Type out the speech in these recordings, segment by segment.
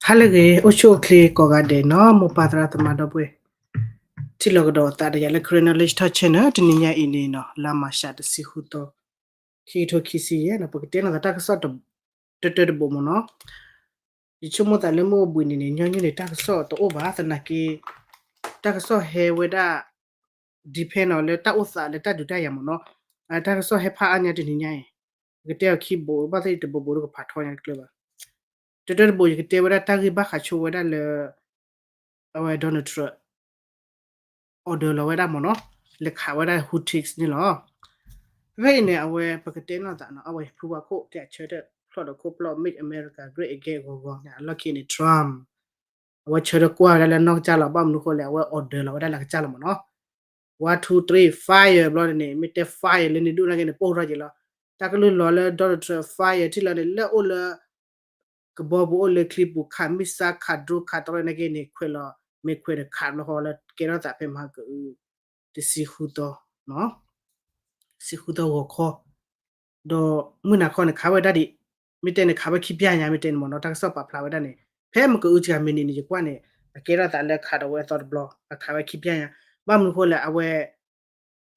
ဟါလၢအဂ့ၤ အိၣ်ဆူၣ်အိၣ်ချ့ကိးဂၤဒဲးနီၤ မိၢ်ပၢ်သရၣ်သမါဒီပုၢ်ဝဲၢ် ထံၣ်လိာ်ကဒီးသးဒီးယၤလၢ Karen Knowledge Talk Channel တနံၤညါအံၤန့ၣ်နီၤ လါမၤရှးတဆံဃုသီ ခံကထိခံဆံယဲၢ်နီၤ ပကတဲလိာ်သးတၢ်ကစီၣ်တတၢတဘိးမ့ၢ်နီၤ ယဆိကမိၣ်သးလၢမုၢ်အိၣ်ဘှံးနံၤန့ၣ် ညီနုၢ်န့ၣ် တၢ်ကစီၣ်တအိၣ်ဘၣ် သနာ်က့ တၢ်ကစီၣ်ဟဲဝဲဒၣ် depend on လၢတၢ်အိၣ်သးလၢတၢ်ဒုးတၢ်ယၤမ့ၢ်နီၤ တၢ်ကစီၣ်ဟဲဖးအါညါတနံၤညါအံၤ ယကတဲအီၤခံဘိး ဘၣ်သ့ၣ်တဘိးဘိးဒိၣ်ကဖးထီညါတကျၢၤဘၣ် တတၢတဘိး ယကတဲဝဲဒၣ်တၢ်ဂ့ၢ်ဘၣ်ဃးဆိဝဲဒၣ်လၢ အဝဲ Donald Trump order လီၤဝဲဒၣ်မ့ၢ်နီၤ လဲၤခးဝဲဒၣ် Houthis န့ၣ်လီၤ ဖဲဖဲအံၤန့ၣ် အဝဲပကတဲနီၢ်သးနီၤ အဝဲဖုဝါခိၣ်တဲအဆၢထၢၣ်ဖျိးဒီးခိၣ်ပျီၣ် Make America Great Again ဂီၤဂီၤန့ၣ် အလီၢ်ခံန့ၣ် Trump အဝဲဆၢထၢၣ်ကွၢ်ဝဲဒၣ်လၢနီၢ်ကစၢ်လီၤ ဘၣ်မနုၤဃိလဲၣ် အဝဲ order လီၤဝဲဒၣ်လၢကစၢ်လီၤမ့ၢ်နီၤ one two three fire ဘျီန့ၣ် မ့ၢ်တဲ fire လၢန့ၣ်ဒိၣ်နာ်က့န့ၣ် ပိၢ်ထီၣ်က့ၤလီၤ တၢ်ကလုၢ်လီၤလၢ Donald Trump fire ထံၣ်လီၤန့ၣ် လၢအိၣ်လၢ ကဘီပူၤအိၣ်လၢချံပူၤ ခး missile ခး drone ခးတရၢနာ်က့န့ၣ် ခွဲးလီၤ မ့ၢ်ခွဲးဒီးခးဘျီဃီလၢကဲထီၣ်သးဖဲမဟါကအု တဆံဃုသီ တဆံဃုသီဂီၤခီ ဒီးမုၢ်နၤခီန့ၣ် ခးဝဲဒၣ်ဒံး မ့ၢ်တဲန့ၣ် ခးဝဲခံပျၢ်ညါ မ့ၢ်တဲန့ၣ်မ့ၢ်နီၤ တၢ်ကစီၣ်ပာ်ဖျါဝဲဒၣ်န့ၣ် ဖဲမ့ၢ်ကအုတဂၤမံးနံးန့ၣ် ယကွၢ်န့ၣ် အကဲထီၣ်သးလၢခးဒီးဝဲအသီတဘျီ အခးဝဲခံပျၢ်ညါ ဘၣ်မနုၤဃိလဲၣ် အဝဲ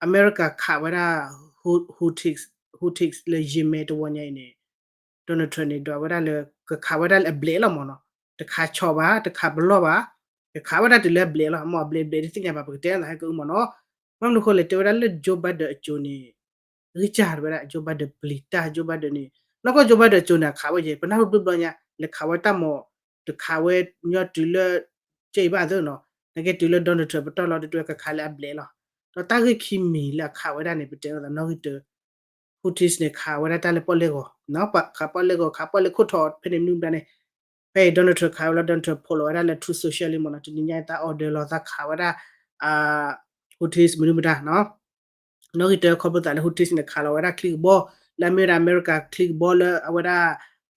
အမဲရကၤခးဝဲဒၣ် Houthis Houthis လၢ Yemen တဝီညါအံၤန့ၣ် Donald Trump န့ၣ် ဒွးဝဲဒၣ်လၢ ကခးဝဲဒၣ်လၢအဘျဲးလီၤမ့ၢ်နီၤ တခးဆီးဘၣ် တခးပလီၢ်ဘၣ် ကခးဝဲဒၣ်တုၤလၢအဘျဲးလီၤ မ့ၢ်အဘျဲးဘျဲးတသ့ၣ်ညါဘၣ် ပကတဲသးဟဲကအုမ့ၢ်နီၤ ဘၣ်မနုၤဃိလဲၣ် တဲဝဲဒၣ်လၢ Joe Biden အစိၤန့ၣ် ဂံၢ်စၢ်ဝဲဒၣ် Joe Biden ပျံၤတၢ် Joe Biden န့ၣ် နီၢ်ကီၢ် Joe Biden အစိၤန့ၣ် အခးဝဲယဲ ပနၢ်ဟူတဘျီဘျီညါ လဲၤခးဝဲတၢ်မီၤ တခးဝဲညီတုၤလၢ ကဲအံၤဘၣ်သ့နီၤ နာ်က့တုၤလၢ Donald Trump ပတီၢ်လီၤ တတွဲကခးလၢအဘျဲးလီၤ ဒီးတၢ်ဂ့ၢ်ခံမံၤလၢအခးဝဲဒၣ်န့ၣ် ပတဲသးနီၣ်ဂံၢ်တၢ Houthis န့ၣ် ခးဝဲဒၣ်တၢ်လၢပီၣ်လဲၣ်ဂီၤ ခးပီၣ်လဲၣ်ဂီၤ ခးပီၣ်လဲၣ်ခိၣ်ထီၣ် ဖဲန့ၣ်မနုၤမတၤန့ၣ် ဖဲအံၤ Donald Trump ခးဝဲလီၤ Donald Trump ဖိးလီၤဝဲဒၣ်လၢ Truth Social လံမ့ၢ်နီၤ တနံၤညါအံၤ သး order လီၤ သးခးဝဲဒၣ် Houthis မနုၤမတၤနီၤ နီၣ်ဂံၢ်တၢ ခီဖျိသးလၢ Houthis န့ၣ် ခးလီၤဝဲဒၣ်ချံကဘီ လၢအမ့ၢ်ဝဲဒၣ်အမဲရကၤချံကဘီလၢအဝဲဒၣ်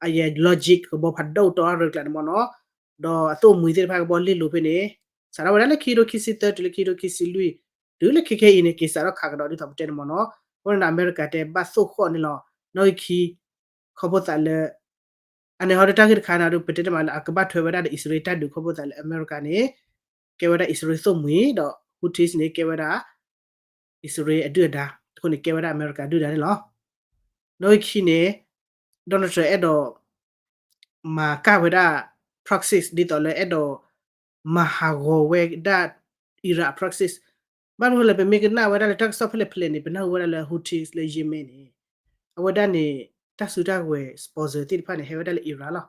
အယဲ logic ကဘီဖးဒိၣ်တီအါရၢကျးန့ၣ်မ့ၢ်နီၤ ဒီးအသိၣ်မှံၤသ့ၣ်တဖၣ်ကဘီလ့ၢ်လိၤဖဲန့ၣ် စးထီၣ်ဝဲဒၣ်လၢခံကထိခံဆံသၢ တုၤလၢခံကထိခံဆံလွံၢ် တုၤလၢခဲခဲအံၤန့ၣ် က့ၤစးထီၣ်ခးကဒီးဒ်သိးပတဲန့ၣ်မ့ၢ်နီၤ အဃိန့ၣ်ဒီး အမဲရကၤတဲဘၣ်သိၣ်ဃီၣ်န့ၣ်လီၤ နီၣ်ဂံၢ်ခံ ခီဖျိသးလၢ အန့ၣ်ဟီဒီးတၢ်ဂ့ၢ်တခါန့ၣ်ဒီး ပတဲတမံၤလၢအကဘၣ်ထွဲဝဲဒၣ်ဒီးအံၣ်စရ့လးတၢ်ဒုးခီဖျိသးလၢအမဲရကၤန့ၣ် ကဲဝဲဒၣ်အံၣ်စရ့လးသိၣ်မှံၤ ဒီး Houthis န့ၣ် ကဲဝဲဒၣ် အံၣ်စရ့လးအဒုၣ်အဒါ အဃိန့ၣ်ကဲဝဲဒၣ်အမဲရကၤဒုၣ်ဒါန့ၣ်လီၤ. နီၣ်ဂံၢ်ခံန့ၣ် Donald Trump အဲၣ်ဒိး မၤကၢ်ဝဲဒၣ် proxies ဒ်သိးလၢအဲၣ်ဒိး မၤဟးဂီၤဝဲဒၣ် Iran proxies ဘၣ်မနုၤလဲၣ် ပမ့ၢ်ကနၣ်ဝဲဒၣ်လၢတၢ်ကစီၣ်ဖဲလဲၣ်ဖဲလဲၣ်န့ၣ် ပနၢ်ဟူဝဲဒၣ်လၢ Houthis လၢ Yemen န့ၣ် အဝဲဒၣ်န့ၣ် တၢ်စုတၢ်ဝဲၤ sponsor သ့ၣ်တဖၣ်န့ၣ် ဟဲဝဲဒၣ်လၢ Iran လီ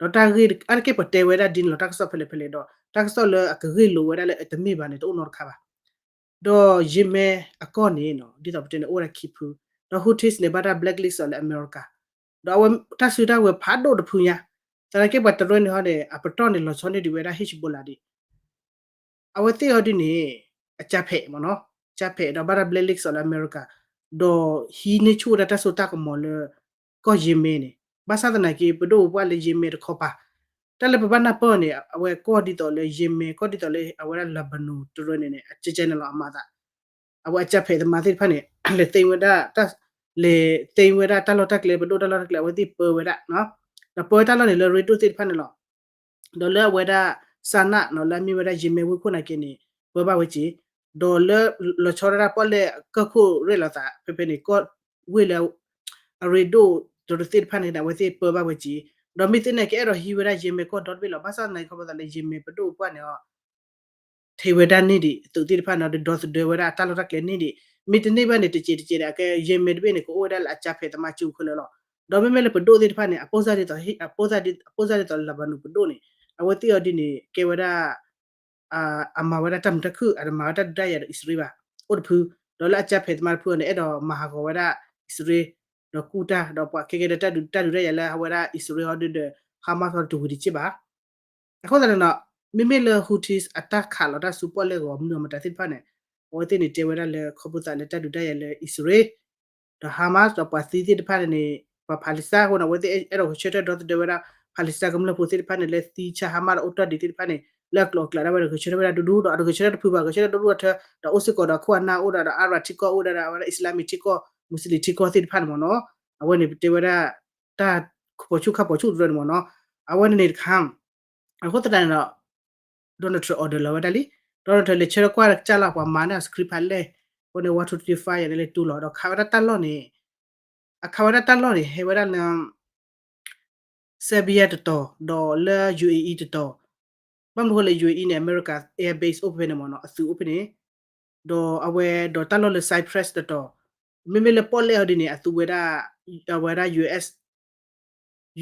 ၤ. ဒီးတၢ်ဂ့ၢ်အါတက့ၢ်ပတဲဝဲဒၣ်ဒ်န့ၣ်လီၤ တၢ်ကစီၣ်ဖဲလဲၣ်ဖဲလဲၣ်ဒီး တၢ်ကစီၣ်လၢအကဂ့ၢ်လိာ်ဝဲဒၣ်လၢအတမ့ၢ်ဘၣ်န့ၣ် တအိၣ်နီတခါဘၣ်. ဒီး Yemen အကီၢ်န့ၣ်နီၤ ဒ်သိးပတဲန့ၣ် အိၣ်ဝဲဒၣ်ခံဖု ဒီး Houthis န့ၣ် ဘၣ်တၢ် blacklist အီၤလၢအမဲရကၤ ဒီးအဝဲတၢ်စုတၢ်ဝဲၤဖးဒိၣ်တဖုညါ သနာ်က့ပှၤတရၢန့ၣ်ဟီန့ၣ် အပတီၢ်န့ၣ် လီၤဆီန့ၢ်ဒံးဝဲဒၣ် Hezbollah ဒံး အဝဲသ့ၣ်အီၤဒ်န့ၣ် အကၢ်ဖဲးမ့ၢ်နီၤ ကၢ်ဖဲးဒီးဘၣ်တၢ် blacklist အီၤလၢအမဲရကၤ ဒီးဟံးန့ၢ်ဆူၣ်ဝဲဒၣ်တၢ်စိတၢ်ကမီၤလၢ ကီၢ် Yemen န့ၣ် ဘၣ်ဆၣ်သနာ်က့ ပဒိၣ်ပပှၢ်လၢ Yemen တခီပၤ တၢ်လၢပဘၣ်နၢ်ပၢၢ်န့ၣ် အဝဲကီၢ်ဒ်သိးလၢ Yemen ကီၢ်ဒ်သိးလၢအဝဲဒၣ် Lebanon တရၢန့ၣ်န့ၣ် အကဲကဲန့ၣ်လီၤအမၤသး အဝဲအကၢ်ဖဲးသမားသ့ၣ်တဖၣ်န့ၣ် လဲၤသ့ဝဲဒၣ် လဲၤသ့ဝဲဒၣ်တၢ်လီၢ်တၢ်ကျဲ ပဒိၣ်တၢ်လီၢ်တၢ်ကျဲ အဝဲသ့ၣ်ပၢဝဲဒၣ် ဒီးပၢတၢ်လီၢ်န့ၣ်လၢ ရ့ဒိၣ်သ့ၣ်တဖၣ်န့ၣ်လီၤ. ဒီးလၢအဝဲဒၣ် Sanaa နီၤ လၢအမ့ၢ်ဝဲဒၣ် Yemen ဝ့ၢ်ခိၣ်နာ်က့န့ၣ် ပၢဘၣ်ဝဲက့ၤ ဒီးလၢလီၤဆီဒၣ်တၢ်ပီၣ်လဲၣ်ကီၢ်ခိၣ်ရဲၣ်လီၤသး ဖဲဖဲန့ၣ် ကီၢ်ဝ့ၢ်လၢ အရ့ဒိၣ်တရၢသ့ၣ်တဖၣ်န့ၣ် အဝဲသ့ၣ်ပၢဘၣ်ဝဲက့ၤ ဒီးမ့ၢ်သ့ၣ်န့ၣ် ကအဲၣ်ဒိးဟံးဝဲဒၣ် Yemen ကီၢ်ဒီတဘ့ၣ်လီၤ. ဘၣ်ဆၣ်သနာ်က့ ခီဖျိသးလၢ Yemen ပဒိၣ်ပပှၢ်န့ၣ် ထံၣ်ဝဲဒၣ်န့ၢ်ဒံး အသုးသ့ၣ်တဖၣ်န့ၣ် ဒီးဒီသဒၢဝဲဒၣ်အတၢ်လီၢ်တၢ်ကျဲန့ၢ်ဒံး မ့တမ့ၢ်ဘၣ်န့ၣ် တကဲးတကဲးဒီး အကဲ Yemen တဘ့ၣ်န့ၣ် ကအိၣ်ဝဲဒၣ်လၢအကၢ်ဖဲးသမားစုခဲလၢာ်လီၤ. ဒီးမ့မ့ၢ်လၢပဒိၣ်သ့ၣ်တဖၣ်န့ၣ် အပိၢ်စၢ်ဒ်သိး အပိၢ်စၢ်ဒ်သိး Lebanon ပဒိၣ်န့ၣ် အဝဲသ့ၣ်အီၤဒ်န့ၣ် ကဲဝဲဒၣ် အမၤဝဲဒၣ်တၢ်မုာ်တၢ်ခုၣ် အတမၤဝဲတၢ်ဒုးတၢ်ယၤဒီးအံၣ်စရ့လးဘၣ် အိၣ်တဖု ဒီးလၢအကၢ်ဖဲးသမားတဖုအီၤန့ၣ် အဲၣ်ဒိးမၤဟးဂီၤဝဲဒၣ်အံၣ်စရ့လး ဒီးကူၣ်တၢ် ဒီးပှၤခဲကဲဒီးတၢ်ဒုးတၢ်ဒုးတၢ်ယၤလၢအဝဲဒၣ်အံၣ်စရ့လးဟီဒုးဒီး Hamas ဟီဒုးတဝံၤတက့ၢ်ဘၣ် အဃိသတးန့ၣ်နီၤ မ့မ့ၢ်လၢ Houthis အတၢ်ခးလီၤတၢ်စုပီၣ်လဲၣ်ဂီၤမနုၤအမတၤသ့ၣ်တဖၣ်န့ၣ် အဝဲသ့ၣ်န့ၣ်တဲဝဲဒၣ်လၢခီဖျိသးလၢတၢ်ဒုးတၢ်ယၤလၢအံၣ်စရ့လး ဒီး Hamas ဒီးပှၤသံသ့ၣ်တဖၣ်န့ၣ် ပှၤ Palestine အဃိန့ၣ် အဝဲသ့ၣ်အဲၣ်ဒိးဂဲၤဆၢထၢၣ်ဒီသဒၢဝဲဒၣ် Palestine ကမျၢၢ်ဖိသ့ၣ်တဖၣ်န့ၣ် လၢသံဆါ Hamas ဒီးအိၣ်တ့ၢ်ဒံးသ့ၣ်တဖၣ်န့ၣ် လၢအကျိၤအကျဲဒၣ်ဝဲဒီးဂဲၤဆၢထၢၣ်ဝဲဒၣ်ဒူဒူ ဒီးအတဂဲၤဆၢထၢၣ်တဖုဘၣ် ဂဲၤဆၢထၢၣ်ဒူဒူအထၢ ဒီးအိၣ်စ့ၢ်ကီးဒီးအခိၣ်အနၢ်အိၣ်ဒၣ်ဒီး Arab ထံကီၢ်အိၣ်ဒၣ်ဒီး အဝဲဒၣ် Islamic ထံကီၢ် Muslim ထံကီၢ်သ့ၣ်တဖၣ်န့ၣ်မ့ၢ်နီၤ အဝဲန့ၣ်ပတဲဝဲဒၣ် တၢ်ပိာ်ဆူၣ်ခါပိာ်ဆူၣ်တရၢန့ၣ်မ့ၢ်နီၤ အဝဲန့ၣ်န့ၣ်တခါ အဃိသတးန့ၣ်ဒီး Donald Trump order လီၤဝဲဒၣ်လံ. Donald Trump လဲၤဆှၢထီၣ်ကွၢ်ကစၢ်လီၤ ပှၤမၤန့ၢ်အီၤ script ဖးလဲၢ်, အဃိန့ၣ် one two three five ယၤန့ၣ်လဲၤတူၢ်လီၤ ဒီးခးဝဲဒၣ်တၢ်လီၢ်န့ၣ် အခးဝဲဒၣ်တၢ်လီၢ်န့ၣ် ဟဲဝဲဒၣ်လၢ Serbia တတီၤ ဒီးလၢ U A E တတီၤ, ဘၣ်မနုၤဃိလဲၣ် U A E န့ၣ် America air base အိၣ်ဖဲန့ၣ်မ့ၢ်နီၤ, အသုးအိၣ်ဖဲန့ၣ်, ဒီးအဝဲဒီးတၢ်လီၢ်လၢ Cyprus တတီၤ, မ့မ့ၢ်လၢပီၣ်လဲၣ်အီၤဒ်န့ၣ် အသုးဝဲဒၣ်, အဝဲဒၣ် U S,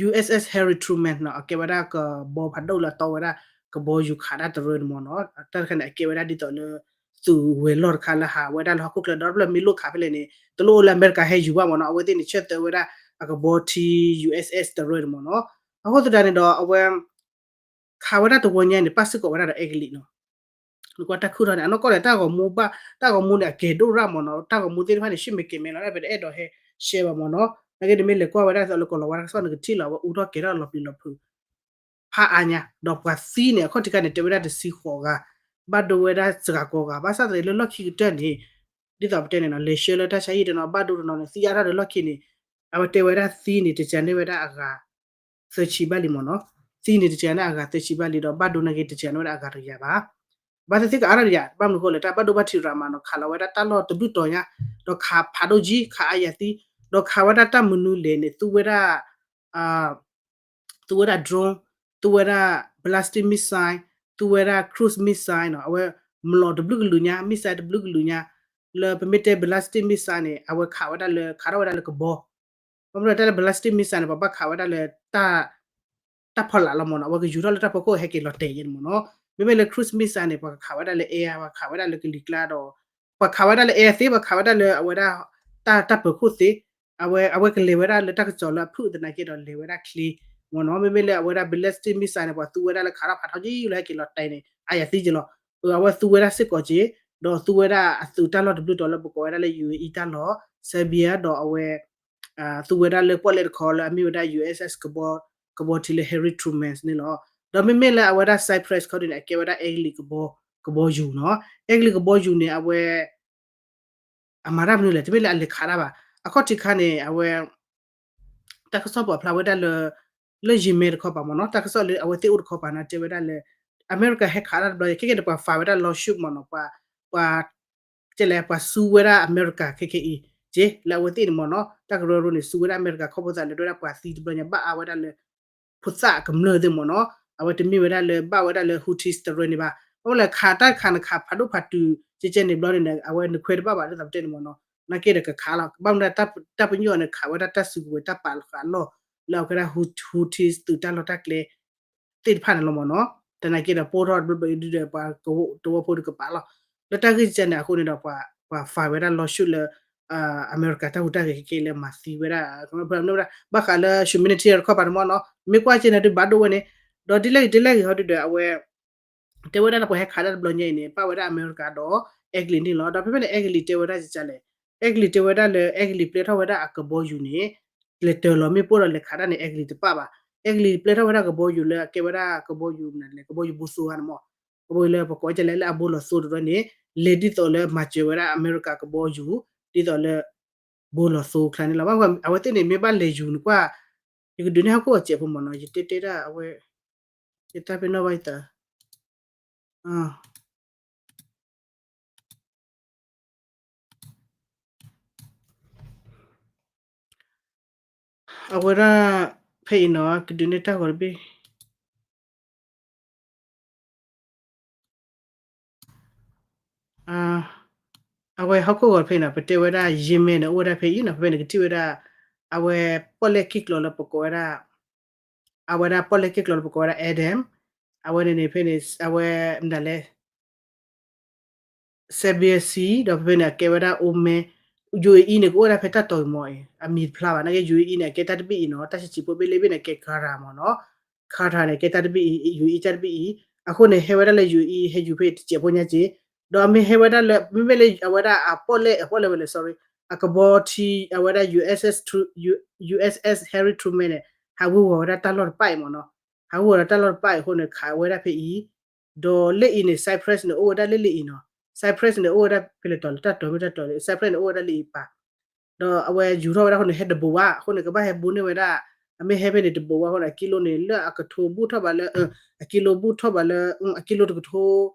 U S S Harry Truman နီၤ, အကဲဝဲဒၣ်ကဘီဖးဒိၣ်လၢအတီဝဲဒၣ်ကဘီယူၤခးတၢ်တရၢန့ၣ်မ့ၢ်နီၤ, တၢ်တခါန့ၣ် အကဲဝဲဒၣ်ဒ်သိးလၢ သုးဝဲၤလီၢ်တခါလၢဟးဝဲဒၣ်လၢဟီၣ်ခိၣ်ချၢဒီတဖျၢၣ် မ့ၢ်လိၣ်ခးဖဲလဲၣ်န့ၣ် တလိၣ်အိၣ်လၢအမဲရကၤဟဲယူၤဘၣ်မ့ၢ်နီၤ, အဝဲသ့ၣ်န့�'tဆၢၣ်သၢဝဲဒၣ် အကဘီထံ U S S တရၢန့ၣ်မ့ၢ်နီၤ, အဃိသတးန့ၣ်ဒီးအဝဲ ခးဝဲဒၣ်တဝီညါန့ၣ် ပၣ်စ့ၢ်ကီးဝဲဒၣ်ဒီးအဲကလံးနီၤ, နကွၢ်တၢ်ခုၣ်ထီၣ်န့ၣ် အနီၢ်ကီၢ်န့ၣ် တၢ်ဂီၤမူဘၣ်, တၢ်ဂီၤမူန့ၣ် အကဲၤဒိၣ်ရၣ်မ့ၢ်နီၤ, တၢ်ဂီၤမူသ့ၣ်တဖၣ်န့ၣ် ရှုၣ်မဲာ်ကဲၤမဲာ်လီၤ, ပတအဲၣ်ဒိးဟဲရှဲဘၣ်မ့ၢ်နီၤ, နာ်က့နမ့ၢ်လဲၤကွၢ်ဝဲဒၣ်သိးလၢကီၤလၤဝါတၢ်ကစီၣ် နကထံၣ်လီၤ အဝဲအူထီၣ်ကဲၤထီၣ်လီၤပျံၤလီၤဖုး ဖးအါညါ, ဒီးပှၤသံန့ၣ် အခီၣ်ထံးခါန့ၣ် တဲဝဲဒၣ်တဆံဃိးဂၤ, ဘၣ်ဒိဝဲဒၣ်စှၤကိးဂၤ, ဘၣ်ဆၣ်သနာ်က့လၢလီၢ်ခံကတၢၢ်န့ၣ် ဒ်သိးပတဲန့ၣ်နီၤ, လဲၤဆှၢလၢတၢ်ဆါဟံၣ်တနီၤ ဘၣ်ဒိတနီၤန့ၣ် သံအါထီၣ်ဒီးလီၢ်ခံန့ၣ်, အဝဲတဲဝဲဒၣ်သံန့ၣ် တစှၤန့ၢ်ဝဲဒၣ်အဂၤ သၢဆံဘၣ်လံမ့ၢ်နီၤ, သံန့ၣ်တစှၤန့ၢ်အဂၤသၢဆံဘၣ်လံဒီး ဘၣ်ဒိနာ်က့တစှၤန့ၢ်ဝဲဒၣ်အဂၤတကယၤဘၣ် ဘၣ်သ့ၣ်သ့ၣ်ကအါထီၣ်ဒံးယၤ, ဘၣ်မနုၤဃိလဲၣ် တၢ်ဘၣ်ဒိဘၣ်ထံးရၤမးနီၤ, ခးလီၤဝဲဒၣ်တၢ်လီၢ်တဘျုးတီၤညါ, ဒီးခးဖးဒိၣ်ကံ ခးအါယၤသံ, ဒီးခးဝဲဒၣ်တၢ်မနုၤလဲၣ်န့ၣ် သူဝဲဒၣ် သူဝဲဒၣ် drone, သူဝဲဒၣ် ballistic missile, သူဝဲဒၣ် cruise missile နီၤ, အဝဲ မျီၤတဘျုးကလုာ်ညါ, missile တဘျုးကလုာ်ညါ, လၢပမ့ၢ်တဲ ballistic missile န့ၣ် အဝဲခးဝဲဒၣ်လၢ ခးထီၣ်ဝဲဒၣ်လၢကဘီ ဘၣ်မနုၤတၢ်လၢ ballistic missile န့ၣ် ပှၤဘၣ်ခးဝဲဒၣ်လၢ တၢ်ဖီလာ်လီၤမ့ၢ်နီၤ, အဝဲကယူၤထီၣ်လၢတၢ်ဖီခိၣ်ဟဲက့ၤလီၤတဲာ်ယဲန့ၣ်မ့ၢ်နီၤ, မ့မ့ၢ်လၢ cruise missile န့ၣ် ပှၤကခးဝဲဒၣ်လၢ air, ပှၤခးဝဲဒၣ်လၢကလံၤကျါဒီး ပှၤခးဝဲဒၣ်လၢ air သ့, ပှၤခးဝဲဒၣ်လၢအဝဲဒၣ် တၢ် တၢ်ပၢၤခိၣ်သ့, အဝဲ အဝဲကလဲၤဝဲဒၣ်လၢတၢ်ကစီၣ်လၢအဖုၣ်သနာ်က့ဒီးလဲၤဝဲဒၣ်ချ့မ့ၢ်နီၤ, မ့မ့ၢ်လၢအဝဲဒၣ် ballistic missile န့ၣ် ပှၤသူဝဲဒၣ်လၢခးထီၣ်ဖးထီက့လၢဟဲက့ၤလီၤတဲာ်န့ၣ် အါယၤသံက့လီၤ, အဝဲသူဝဲဒၣ်စ့ၢ်ကီးက့, ဒီးသူဝဲဒၣ်အသုးတၢ်လီၢ်တဘျုးတီၤလၢပကိးဝဲဒၣ်လၢ U A E တၢ်လီၢ် Serbia ဒီးအဝဲ သူဝဲဒၣ်လၢပီၣ်လဲၣ်တခီလၢအမ့ၢ်ဝဲဒၣ် U S S ကဘီ, ကဘီထံလၢ Harry Truman န့ၣ်လီၤ. ဒီးမ့မ့ၢ်လၢအဝဲဒၣ် Cyprus ခီဒ်န့ၣ် အကဲဝဲဒၣ်အဲကလံးကဘီ, ကဘီယူၤနီၤ. အဲကလံးကဘီယူၤန့ၣ် အဝဲ အမၤတၢ်မနုၤလဲၣ်, တမ့ၢ်လၢအလဲၤခးတၢ်ဘၣ်. အခီၣ်ထံးခါန့ၣ် အဝဲ တၢ်ကစီၣ်ပာ်ဖျါဝဲဒၣ်လၢ လၢ Yemen တခီပၤမ့ၢ်နီၤ, တၢ်ကစီၣ်လၢအဝဲသ့ၣ်အိၣ်တခီပၤန့ၣ် တဲဝဲဒၣ်လၢ အမဲရကၤဟဲခးတၢ်တဘျီ ခဲကဲန့ၣ် ပှၤ file ဝဲဒၣ် lawsuit မ့ၢ်နီၤ, ပှၤ ပှၤ ကဲလဲၣ် ပှၤစူးဝဲဒၣ်အမဲရကၤခဲခဲအံၤ က့ လၢအဝဲသ့ၣ်န့ၣ်မ့ၢ်နီၤ, တၢ်ကရၢကရိန့ၣ် စူးဝဲဒၣ်အမဲရကၤခီဖျိသးလၢ တဲဝဲဒၣ်ပှၤသံတဘျီညါ ဘၣ်အါဝဲဒၣ်လၢ ဖိသၣ်ကမျၢၢ်သ့ၣ်မ့ၢ်နီၤ, အဝဲတမ့ၢ်ဝဲဒၣ်လၢ ဘၣ်ဝဲဒၣ်လၢ Houthis တရၢန့ၣ်ဘၣ်. ဘၣ်ဝဲလၢခးတၢ်ခးန့ၣ် ခးဖးဒိၣ်ဖးတုၤ ကဲကဲန့ၣ်ဘျီန့ၣ် အဝဲနခွဲးတဘၣ်ဘၣ် ဒ်သိးပတဲန့ၣ်မ့ၢ်နီၤ, နာ်က့ဒီးကခးလီၤ. ဘၣ်မနုၤတၢ်ပညိၣ်န့ၣ် ခးဝဲဒၣ်တၢ်စုကဝဲၤတၢ်ပာ်လီၤဃာ်လီၢ် လၢအဝဲဒၣ် Hou-, Houthis သုးတၢ်လီၢ်တၢ်ကျဲ သ့ၣ်တဖၣ်န့ၣ်လီၤမ့ၢ်နီၤ. သနာ်က့ဒီး ပိၢ်ထီၣ်တဘျီဘျီဒုဒီး ပှၤသဝီဖိဒီးကပာ်လီၤ. လၢတၢ်ဂ့ၢ်ကဲန့ၣ် အဃိန့ၣ်ဒီး ပှၤ ပှၤ file ဝဲဒၣ် lawsuit လၢ အမဲရကၤတၢ်ဟူးတၢ်ဂဲၤခဲခဲလၢမၤသံဝဲဒၣ် ဘၣ်ဃးလၢ humanitarian တခီပၤန့ၣ်မ့ၢ်နီၤ, မ့ၢ်ကွၢ်ကဲန့ၣ်ဒုးဘၣ်ဒိဝဲန့ၣ်, ဒီးဒ်လဲၣ်ဂ့ၤဒ်လဲၣ်ဂ့ၤဟီဒုဒီး အဝဲ တဲဝဲဒၣ်လၢပှၤဟဲခးတၢ်တဘျီညါအံၤန့ၣ် ပၣ်ဝဲဒၣ်အမဲရကၤဒီး အဲကလံးန့ၣ်လီၤ. ဒီးဖဲဖဲန့ၣ် အဲကလံးတဲဝဲဒၣ်ကလဲၣ်, အဲကလံးတဲဝဲဒၣ်လၢ အဲကလံးပျဲထီၣ်ဝဲဒၣ်အကဘီယူၤန့ၣ် လဲၤတၢၤလီၤမ့ၣ်ပိၢ်ဒီးလဲၤခးတၢ်န့ၣ် အဲကလံးတပၣ်ဘၣ်. အဲကလံးပျဲထီၣ်ဝဲဒၣ်ကဘီယူၤလၢအကဲဝဲဒၣ်ကဘီယူၤမနုၤလဲၣ်, ကဘီယူၤဘိသိဂၤန့ၣ်မ့ၢ်, ကဘီယူၤလၢပကိးကလဲၣ်လၢအဘိလီၤသိတရၢန့ၣ် လဲၤဒ်သိးလၢမၤစၢၤဝဲဒၣ်အမဲရကၤကဘီယူၤ ဒ်သိးလၢ ဘိလီၤသိချါန့ၣ်လီၤ. အဝဲသ့ၣ်န့ၣ် မ့ၢ်ဘၣ်လဲၤယူၤနကွၢ်, ယကဒုးနဲၣ်ဟီၣ်ခိၣ်အစဲးဖိမ့ၢ်နီၤ, ယတဲတဲဒၣ်အဝဲ ယတၢ်ပ့ၤနီၣ်ဘၣ်ယသး အဝဲဒၣ် ဖဲအံၤနီၤ ကဒုးနဲၣ်တၢ်ဂီၤတဘ့ၣ် အဝဲဟီၣ်ခိၣ်ဂီၤဖဲအံၤနီၤ ပတဲဝဲဒၣ် Yemen န့ၣ် အိၣ်ဝဲဒၣ်ဖဲအံၤနီၤ, ဖဲဖဲန့ၣ်ကထံၣ်ဝဲဒၣ် အဝဲပီၣ်လဲၣ်က့ၣ်ကျီလၢပကိးဝဲဒၣ် အဝဲဒၣ်ပီၣ်လဲၣ်က့ၣ်ကျီလၢပကိးဝဲဒၣ် Aden, အဝဲန့ၣ်န့ၣ် ဖဲန့ၣ် အဝဲမနုၤလဲၣ် Serbia Sea ဒီးဖဲဖဲန့ၣ် အကဲဝဲဒၣ် Oman, UAE န့ၣ် ကအိၣ်ဝဲဒၣ်ဖဲတၢ်တီၤအံၤမ့ၢ်အံၤ အမံၤတဖျါဘၣ်, နာ်က့ UAE န့ၣ် အကဲတၢ်တဘ့ၣ်အံၤနီၤ, တၢ်ဆံးဆံးဖိဘ့ၣ်လ့ဘ့ၣ်န့ၣ် အကဲ Qatar မ့ၢ်နီၤ, Qatar န့ၣ် ကဲတၢ်တဘ့ၣ်အံၤ UAE တၢ်တဘ့ၣ်အံၤ, အဃိန့ၣ် ဟဲဝဲဒၣ်လၢ UAE ဟဲယူၤဖဲတစဲးဖိညါက့, ဒီးအမ့ၢ်ဟဲဝဲဒၣ်လၢ မ့မ့ၢ်လၢအဝဲဒၣ်အပီၣ်လဲၣ် အပီၣ်လဲၣ်ဝဲလဲၣ် sorry, အကဘီထံ အဝဲဒၣ် USS, USS Harry Truman န့ၣ် ဟးဝ့ၤဝီၤဝဲဒၣ်တၢ်လီၢ်တပၣ်အံၤမ့ၢ်နီၤ, ဟးဝ့ၤဝီၤဒီးတၢ်လီၢ်တပၣ်အံၤအဃိန့ၣ် ခးဝဲဒၣ်ဖဲအံၤ ဒီးလၢအံၤန့ၣ် Cyprus န့ၣ် အိၣ်ဝဲဒၣ်လၢလၢအံၤနီၤ, Cyprus န့ၣ် အိၣ်ဝဲဒၣ်ဖဲလဲၣ်တီၤလၢတၢ်တီၤမ့ၢ်တၢ်တီၤလၢ Cyprus န့ၣ် အိၣ်ဝဲဒၣ်လၢအံၤပၢ်, ဒီးအဝဲယူၤထီၣ်ဝဲဒၣ်အဃိန့ၣ် ဟဲတဘူးဘၣ် အဃိန့ၣ် ကဘၣ်ဟဲဘူးန့ၢ်ဝဲဒၣ် အမ့ၢ်ဟဲဖဲန့ၣ်တဘိးဝဲအဃိန့ၣ် အကံလိန့ၣ် လၢအကထိဘူးထီၣ်ဘးလၢ အကံလိဘူးထီၣ်ဘးလၢ အကံလိတကထိ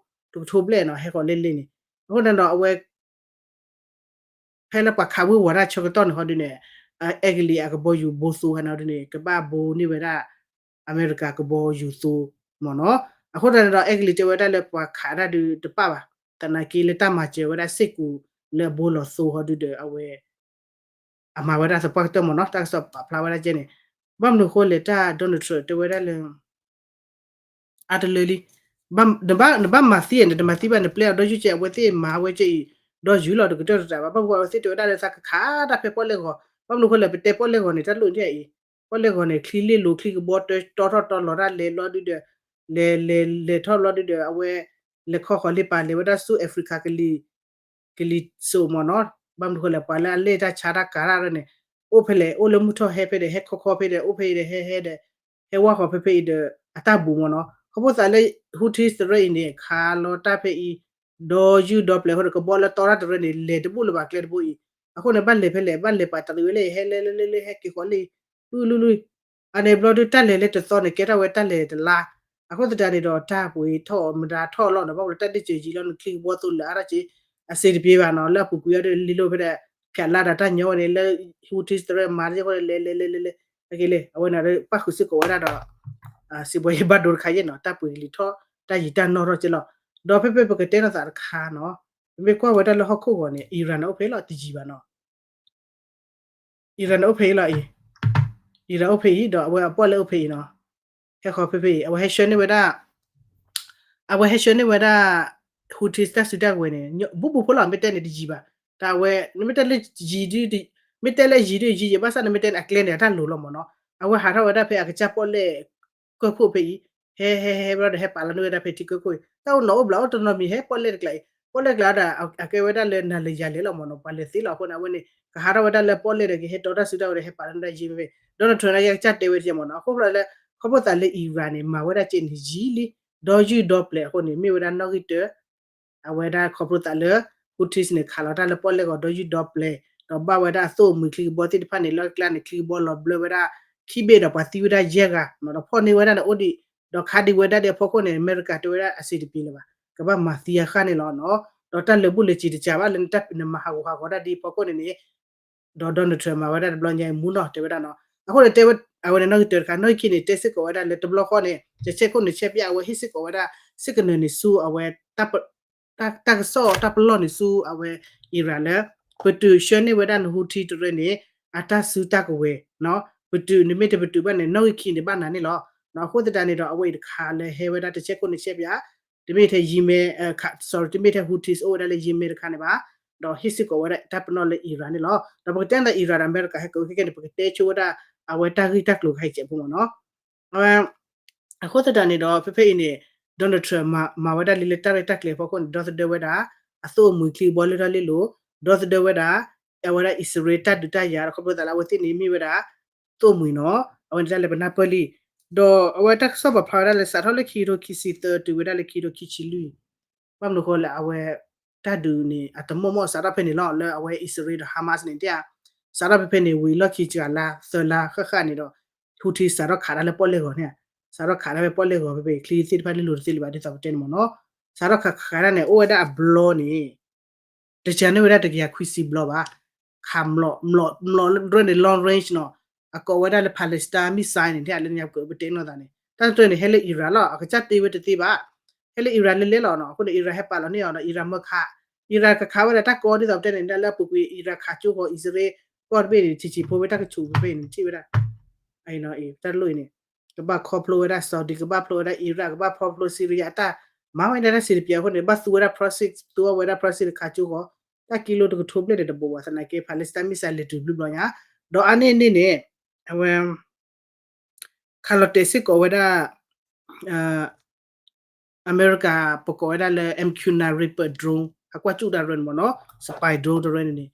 တကထိဘျဲၣ်နီၤ ဟဲဃီၤလၢလ့န့ၣ်. အဃိန့ၣ်ဒီးအဝဲ ဖဲလၢပှၤခးဝ့ၤဝီၤတၢ်ဆၢကတီၢ်န့ၣ်ဟီဒုန့ၣ် အဲကလံးအကဘီယူၤဘိသိဟဲနီၤဒုန့ၣ် ကဘၣ်ဘိန့ၢ်ဝဲဒၣ် အမဲရကၤကဘီယူၤသိမ့ၢ်နီၤ. အဃိသတးန့ၣ်ဒီး အဲကလံးတဲဝဲဒၣ်လၢပှၤခးတၢ်ဒုးတပၣ်ဘၣ်, သနာ်က့လၢတၢ်မၤစၢၤဝဲဒၣ်စ့ၢ်ကီးလၢအဘိလီၤသိဟီဒုဒီး အဝဲ အမၤဝဲဒၣ်သပှၢ်ကတၢၢ်မ့ၢ်နီၤ, တၢ်ကစီၣ်ပာ်ဖျါဝဲဒၣ်ကဲန့ၣ်. ဘၣ်မနုၤအဃိလဲၣ် တၢ် Donald Trump တဲဝဲဒၣ်လၢ အါတလၢလံ. နဘၣ်မၤသံန့ၣ် တမၤသံဘၣ် နပျဲအီၤဒီးယုၢ်ကဲ အဝဲသ့ၣ်မၤဝဲကဲအံၤ ဒီးယုၢ်လီၤတကတၢၢ်တတးဘၣ်. ဘၣ်မနုၤအဃိ အဝဲသ့ၣ်တဲဝဲဒၣ်လၢသးကခးတၢ်ဖဲပီၣ်လဲၣ်ဂီၤ, ဘၣ်မနုၤအဃိလဲၣ် ပတဲပီၣ်လဲၣ်ဂီၤန့ၣ် တၢ်လိၣ်န့ၣ်အံၤ ပီၣ်လဲၣ်ဂီၤန့ၣ် ချံလ့ၣ်လိၤ ချံကဘီတၢ တီထီၣ်တီလီၤတၢ်လဲၤလီၤဒုဒီး လဲၤလဲၤလဲၤထီၣ် လီၤဒုဒီး အဝဲ လဲၤခီဃီၤလ့ပာ်လဲၤဝဲဒၣ်ဆူ Africa ကလံၤစိးမ့ၢ်နီၤ. ဘၣ်မနုၤအဃိလဲၣ် ပှၤလၢအလဲၢ်တၢ်ဆါတၢ်ကၤတၢ်န့ၣ် အိၣ်ဖဲလဲၣ် အိၣ်လၢမုၢ်ထီၣ်ဟဲဖဲဒီး ဟဲခီခီဖဲဒီး အိၣ်ဖဲအံၤဒီး ဟဲဟဲဒီး ဟဲဝါဃီၤဖဲဖဲအံၤဒီး အတၢ်ဘူးမ့ၢ်နီၤ. ခီဖျိသးလၢ Houthis တရၢအံၤန့ၣ် ခးလီၤတၢ်ဖဲအံၤ ဒီးယုၢ်ဒီးပျဲၤအဃိဒီး ကဘီလၢတီတၢ်တရၢန့ၣ် လဲၤတဘူၣ်လၢၤဘၣ်ကျဲတဘိအံၤ. အဃိန့ၣ် ဘၣ်လဲၤဖဲလဲၣ် ဘၣ်လဲၤပာ်တရံးဝဲလၢ ဟဲလဲၤလဲၤလဲၤလဲၤ ဟဲက့ၤဃီၤလံ လူၢ်လူၢ်လူၢ် အန့ၣ်ဘျီဒုး တၢ်လဲၤလၢတသီန့ၣ် ကဲထီၣ်ဝဲတၢ်လဲၤတလါ. အဃိသတးန့ၣ်ဒီး တၢ်ပှ့ၤထီၣ်မတၤထီၣ်လီၤနီၤ ဘၣ်ဝဲလၢတၢ်ဒ့ၣ်စၢၤယံၤလီၤန့ၣ် ချံကဘီသိလၢအါထီၣ်က့ အစ့တပှဲၤဘၣ်နီၤ လၢအပူၤကွံာ်အီၤဒီး လံလိၣ်ဖဲဒီး ဖျးလါဒီးတၢ်ညီဝဲန့ၣ် လၢ Houthis တရၢမၤတကဲဃိဒီး လဲၤလဲၤလဲၤလဲၤလဲၤ အက့ၤလဲၤ အဝဲန့ၣ်ဒီး ပၣ်ဃုာ်စ့ၢ်ကီးဝဲဒၣ်ဒီး စံးဘှီယဘၣ်ဒိတခါယဲၢ်နီၤ တၢ်ပှ့ၤကလံၤထီၣ် တၢ်ယံၤတၢ်နီၢ်ထီၣ်က့လီၤ. ဒီးဖဲဖဲပကတဲနီၤသးတခါနီၤ ပမ့ၢ်ကွၢ်ဝဲဒၣ်လၢဟီၣ်ခိၣ်ဂီၤန့ၣ် Iran န့ၣ်အိၣ်ဖဲလီၤတယံၤဘၣ်နီၤ Iran န့ၣ်အိၣ်ဖဲအံၤလီၤအံၤ Iran အိၣ်ဖဲအံၤ ဒီးအဝဲအပီၣ်လဲၣ်အိၣ်ဖဲအံၤနီၤ ဟဲဃီၤဖဲဖဲအံၤ အဝဲဟဲဆှၢန့ၢ်ဝဲဒၣ် အဝဲဟဲဆှၢန့ၢ်ဝဲဒၣ် Houthis တၢ်စုတၢ်ကဝဲၤန့ၣ် ဘူးဘူးဖိလီၤ မ့ၢ်တဲန့ၣ်တယံၤဘၣ် တၢ်အဝဲ နမ့ၢ်တဲလၢယံၤဒု မ့ၢ်တဲလၢယံၤဒုယံၤယံၤ ဘၣ်ဆၣ်နမ့ၢ်တဲန့ၣ် အကျဲန့ၣ် အတၢ်လိၤလီၤမ့ၢ်နီၤ အဝဲဟးထီၣ်ဝဲဒၣ်ဖဲအကစၢ်ပီၣ်လဲၣ် ကၢၢ်ခိၣ်ဖဲအံၤ ဟဲဟဲဟဲဘျီဒီး ဟဲပာ်လီၤန့ၢ်ဝဲဒၣ်ဖဲထံကၢၢ်ခိၣ်အံၤ တၢ်အိၣ်နီၤအိၣ်ဘျးအိၣ်တနီၤမံၤ ဟဲပီၣ်လဲၣ်တကျါအံၤ ပီၣ်လဲၣ်ကျါဒီး အကဲဝဲဒၣ်လၢနၤလၢယၤလဲၣ်လီၤမ့ၢ်နီၤ ပှၤလဲၤသ့လီၤအဃိန့ၣ် အဝဲန့ၣ် ကဟးထီၣ်ဝဲဒၣ်လၢပီၣ်လဲၣ်ဒီး ကဟဲတီတၢ်စုတၢ်ဝဲဒီး ဟဲပာ်လီၤန့ၢ်ဝဲဒၣ်ယံၤဖဲဖဲ Donald Trump န့ၣ် ယကစၢ်တဲဝဲတကဲမ့ၢ်နီၤ အဃိဖျိလၢ ခီဖျိသးလၢ Iran န့ၣ် မၤဝဲဒၣ်ကဲန့ၣ်ယံၤလံ ဒီးယုၢ်ဒီပျဲၤအဃိန့ၣ် မ့ၢ်ဝဲဒၣ်နီၣ်ဂံၢ်တၢ အဝဲဒၣ်ခီဖျိသးလၢ Houthis န့ၣ် ခးလီၤတၢ်လၢပီၣ်လဲၣ်ဂီၤ ဒီးယုၢ်ဒီပျဲၤ ဒီးဘၣ်ဝဲဒၣ်အသိၣ်အမှံၤချံကဘီသ့ၣ်တဖၣ်န့ၣ် လၢကျါန့ၣ် ချံကဘီလီၤဘျၢဝဲဒၣ် ခံဘ့ၣ်ဒီးပှၤသံဝဲဒၣ်ယဲၢ်ဂၤ ဒီးဖီၣ်န့ၢ်ဝဲဒၣ်န့ၣ်အိၣ်ဒံး ဒီးခးဒံးဝဲဒၣ်ဒံးအဖီခိၣ်န့ၣ် အမဲရကၤတဲဝဲဒၣ်အစ့တပှဲၤလၢၤဘၣ် ကဘၣ်မၤသံအဃၣ်န့ၣ်လီၤနီၤ ဒီးတၢ်လၢာ်ဘူၣ်လၢာ်စ့ၤတစှၤဘၣ်လၢ နမၤဟးဂူာ်ဟးဂီၤတၢ်ဒ်အဖီခိၣ်န့ၣ်န့ၣ် ဒီး Donald Trump မၤဝဲဒၣ်တဘျီညါအံၤ မူနီၢ်တဲဝဲဒၣ်နီၤ အဃိန့ၣ်တဲဝဲ အဝဲန့ၣ်နီၣ်ဂံၢ်တၢတခါ နီၣ်ဂံၢ်ခံန့ၣ် တဲစ့ၢ်ကီးဝဲဒၣ်လၢတဘျီဃီန့ၣ် တဆဲခိၣ်နဆဲပျၢ် အဝဲဟ့ၣ်စ့ၢ်ကီးဝဲဒၣ် စ့ၢ်ကနၢၤန့ၣ်ဆူအဝဲ တၢ်ကစီၣ်တၢ်ပလီၢ်န့ၣ်ဆူအဝဲ Iran လၢ ပတုာ်ဆှၢန့ၢ်ဝဲဒၣ်န Houthi တရၢန့ၣ် အတၢ်စုတၢ်ကဝဲၤ ပတုာ်န့ၣ်မ့ၢ်တပတုာ်ဘၣ်န့ၣ် နီၣ်ဂံၢ်ခံန့ၣ်ဘၣ်နၤန့ၣ်လီၤ. အဃိသတးန့ၣ်ဒီး အဝဲအံၤတခါလၢဟဲဝဲဒၣ်တဆဲခိၣ်နဆဲပျၢ် တမ့ၢ်ထဲ Yemen တမ့ၢ်ထဲ Houthis အိၣ်ဝဲဒၣ်လၢ Yemen တခါန့ၣ်ဘၣ် ဒီးဟ့ၣ်စ့ၢ်ကီးဝဲဒၣ်တၢ်ပနီၣ်လၢ Iran န့ၣ်လီၤ. ဒီးပကတဲဒီး Iran ဒီးအမဲရကၤဟဲကဝဲခဲကဲန့ၣ် ပကတဲဆိဝဲဒၣ် အဝဲတၢ်ဂ့ၢ်တၢ်ကျိၤခဲအံၤစဲးဖိမ့ၢ်နီၤ အဃိသတးန့ၣ်ဒီး ဖဲဖဲအံၤန့ၣ် Donald Trump မၤဝဲဒၣ်လံလၢတၢ်ရဲၣ်တၢ်ကျဲၤအဖီခိၣ်န့ၣ် ဒီသဒၢဝဲဒၣ် အသိၣ်အမှံၤချံကဘီလၢထီၣ်လ့လိၤ ဒီသဒၢဝဲဒၣ် အဝဲဒၣ်အံၣ်စရ့လးတၢ်ဒုးတၢ်ယၤဒီး ခီဖျိသးလၢအဝဲသ့ၣ်န့ၣ်မ့ၢ်ဝဲဒၣ် သိၣ်မှံၤနီၤ အဝဲန့ၣ်တၢ်လၢပနၢ်ပၢၢ်လံ ဒီးအဝဲတၢ်ကစီၣ်ပာ်ဖျါဝဲဒၣ်လၢ စးထီၣ်လၢခံကထိခံဆံသၢတုၤဝဲဒၣ်လၢခံကထိခံဆံလွံၢ် ဘၣ်မနုၤဃိလၢအဝဲ တၢ်ဒုးန့ၣ် အတမီၢ်မီၢ်စးထီၣ်ဖဲန့ၣ်လီၤ လၢအဝဲအံၣ်စရ့လးဒီး Hamas န့ၣ်တဲ စးထီၣ်ဖဲဖဲန့ၣ် ဝံၤလီၢ်ခံစှၤလါသၢလါဃၣ်ဃၣ်န့ၣ်ဒီး Houthi စးထီၣ်ခးတၢ်လၢပီၣ်လဲၣ်ဂီၤန့ၣ် စးထီၣ်ခးတၢ်ဖဲပီၣ်လဲၣ်ဂီၤဖဲဖဲ ချံသ့ၣ်တဖၣ်လၢလိၤတသ့လၢၤဘၣ်ဒ်သိးပတဲန့ၣ်မ့ၢ်နီၤ စးထီၣ်ခးခးတၢ်န့ၣ် အိၣ်ဝဲဒၣ်အဘျီန့ၣ် တစှၤန့ၢ်ဝဲဒၣ်တကယၤခွံဆံဘျီဘၣ် ခးမျိာ်မျိာ်ဒြိန့ၣ် long range နီၤ အကိးဝဲဒၣ်လၢ Palestine missile န့ၣ် ထဲလၢညါပကပတဲနီၢ်သးန့ၣ် တၢ်တတၢန့ၣ် ဟဲလၢ Iran လီၤ အကစၢ်တ့ဝဲတသ့ဘၣ် ဟဲလၢ Iran လဲၤလဲၤလီၤနီၤ အဃိန့ၣ် Iran ဟဲပာ်လီၤန့ၢ်အီၤဒီး Iran မၢခး Iran ကခးဝဲဒၣ်တၢ်ကီဒ်သိးပတဲန့ၣ် ဒၣ်လၢအပူၤကွံာ် Iran ခးကၠိဃီၤ အံၣ်စရ့လး ကီၢ်တဘ့ၣ်န့ၣ် ဆံးဆံးဖိဝဲတၢ်ကဆူးဖဲဖဲန့ၣ် ထံၣ်ဝဲဒၣ် တၢ်တလိၣ်အံၤန့ၣ် ကဘၣ်ခီဖျိဝဲဒၣ် Saudi ကဘၣ်ဖျိဝဲဒၣ် Iraq ကဘၣ်ဖီဖျိ Syria အတၢ် မၤဝဲဒၣ်တၢ်စံးတပျးအဃိန့ၣ် ဘၣ်သူဝဲဒၣ် proxy သူဝဲဒၣ် proxy တခါကၠိဃီၤ တၢ်ကံလိတကထိဘျဲၣ်န့ၣ်တဘိးဘၣ်သနာ်က့ Palestine missile လဲၤတုၤဘျုးဘျီညါ ဒီးအါန့ၢ်န့ၣ်န့ၣ် အဝဲ ခးလီၤတဲာ်စ့ၢ်ကီးဝဲဒၣ် အမဲရကၤ ပကိးဝဲဒၣ်လၢ MQ nine Reaper drone အကွၢ်ကၠူၣ်တၢ်ရၢန့ၣ်မ့ၢ်နီၤ spy drone တရၢန့ၣ်န့ၣ် လီ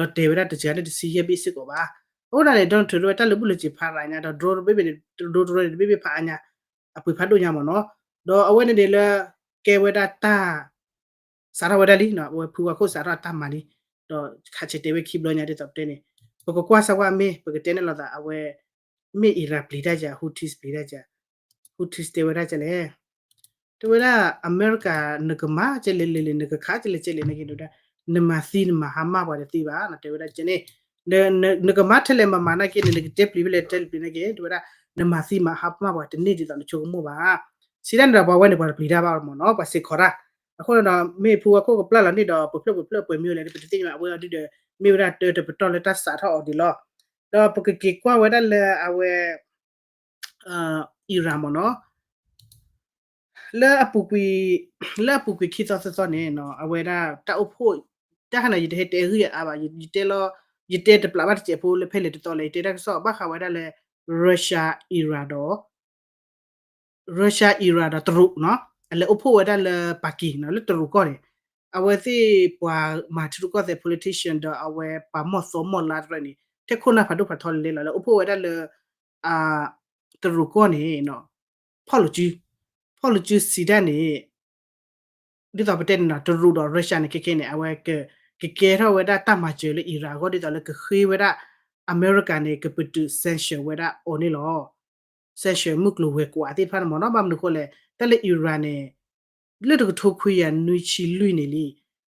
ၤတဲာ်ဝဲဒၣ်တစှၤန့ၢ်တဆံယဲၢ်ဘ့ၣ်စ့ၢ်ကီးဘၣ်. အဃိဒၣ်န့ၣ် Donald Trump တဲဝဲတၢ်လၢာ်ဘူၣ်လၢာ်စ့ၤဖးရၤညါ ဒီး drone တဘ့ၣ်ဘ့ၣ်န့ၣ် drone တရၢန့ၣ် တဘ့ၣ်ဘ့ၣ်ဖးအါညါ အပှ့ၤဖးဒိၣ်ညါမ့ၢ်နီၤ. ဒီးအဝဲန့ၣ်န့ၣ်လၢ ကဲဝဲဒၣ်တၢ် စးထီၣ်ဝဲဒၣ်လံ အဝဲဖုဝါခိၣ်စးထီၣ်အတၢ်မၤလံ ဒီးခးဆဲးတဲာ်ဝဲခံဘျီညါဒ်သိးပတဲန့ၣ် ပကကွၢ်စၢ်ဝဲမ့ၢ် ပကတဲန့ၣ်လိာ်သး အဝဲ မ့ၢ် Iran ပျံၤတၢ်ယၤ Houthis ပျံၤတၢ်ယၤ Houthis တဲဝဲဒၣ်ကလဲၣ်, တဲဝဲဒၣ် အမဲရကၤ နကမၤကဲလဲၣ်လဲၣ်လဲၣ် နကခးကဲလဲၣ်ကဲလဲၣ်န့ၣ်က့ၤ တဲဝဲဒၣ် နမၤသံနမၤဟါမၢ်ပှၤတသ့ဘၣ် တဲဝဲဒၣ်ကဲန့ၣ်, နကမၤထဲလဲၣ်မၤမၤနာ်က့န့ၣ် နကတဲပျံၤဖဲလဲၣ်တဲပျံၤနာ်က့ တဲဝဲဒၣ် နမၤသံမၤဟါမၢ်ပှၤတန့ၢ်ဒ်သိးနဆိကမိၣ်ဘၣ်. စံးဒ်န့ၣ်ဒီးပှၤဝဲန့ၣ် ပှၤတပျံၤတၢ်ဘၣ်မ့ၢ်နီၤ ပှၤစ့းခီးတၢ်, အဃိန့ၣ်ဒီး မ့ၢ်ဖုဝါခိၣ်ကပျၢ်လီၤန့ၣ်ဒီး ပဖျၢၣ်ပဖျၢၣ်ပှဲၤမ့ၢ်လဲၣ် ပတသ့ၣ်ညါအဝဲအီၤဒ်ဒီး မ့ၢ်ဝဲဒၣ်တၢတပတီၢ်လၢတၢ်စးထီၣ်အီၤဒ်လီၤ. ဒီးပကက့ၤကွၢ်ဝဲဒၣ်လၢအဝဲ Iran မ့ၢ်နီၤ လၢအပူၤကွံာ် လၢအပူၤကွံာ်ခံသီသၢသီန့ၣ် အဝဲဒၣ်တၢ်အိၣ်ဖှိၣ် တၢ်ခါန့ၣ် ယတဟဲတဲဂံၢ်အါဘၣ် ယတဲလီၤ ယတဲတပျးဘၣ်တစဲးဖိလၢဖဲလဲၣ်တသီလဲၣ် ယတဲတၢ်ကစီၣ်ဘၣ်ဃးဝဲဒၣ်လၢ Russia Iran ဒီး Russia Iran ဒီးတရူးနီၤ အလဲၤအိၣ်ဖှိၣ်ဝဲဒၣ်လၢ Pakistan နီၤ လၢတရူးကီၢ်န့ၣ် အဝဲသ့ၣ်ပှၤမၤထံရူၢ်ကီၢ်သဲး politician ဒီးအဝဲပှၤမီၢ်သီမီၢ်လါတရၢန့ၣ် ထဲခိၣ်နၢ်ဖးဒိၣ်ဖးထီလၢလဲလီၤ လဲၤအိၣ်ဖှိၣ်ဝဲဒၣ်လၢ တရူးကီၢ်န့ၣ် ဖီၣ်လိာ်စု ဖီၣ်လိာ်စုစံးဒ်န့ၣ် ဒ်သိးပတဲန့ၣ်နီၤ တရူးဒီး Russia န့ၣ် ခဲခဲန့ၣ် အဝဲ ကကဲထီၣ်ဝဲဒၣ်တၢ်မၤစၢၤလၢ Iran အဂီၢ် ဒ်သိးလၢကဃ့ဝဲဒၣ် အမဲရကၤန့ၣ် ကပတုာ် sanction ဝဲဒၣ်အီၤန့ၣ်လီၤ. sanction မုၢ်ကျိၤဝဲၤကွာ်သ့ၣ်တဖၣ်န့ၣ်မ့ၢ်နီၤ ဘၣ်မနုၤအဃိလဲၣ် တၢ်လၢ Iran န့ၣ် လၢတကထိခွံကယၤနွံဆံလွံၢ်န့ၣ်လံ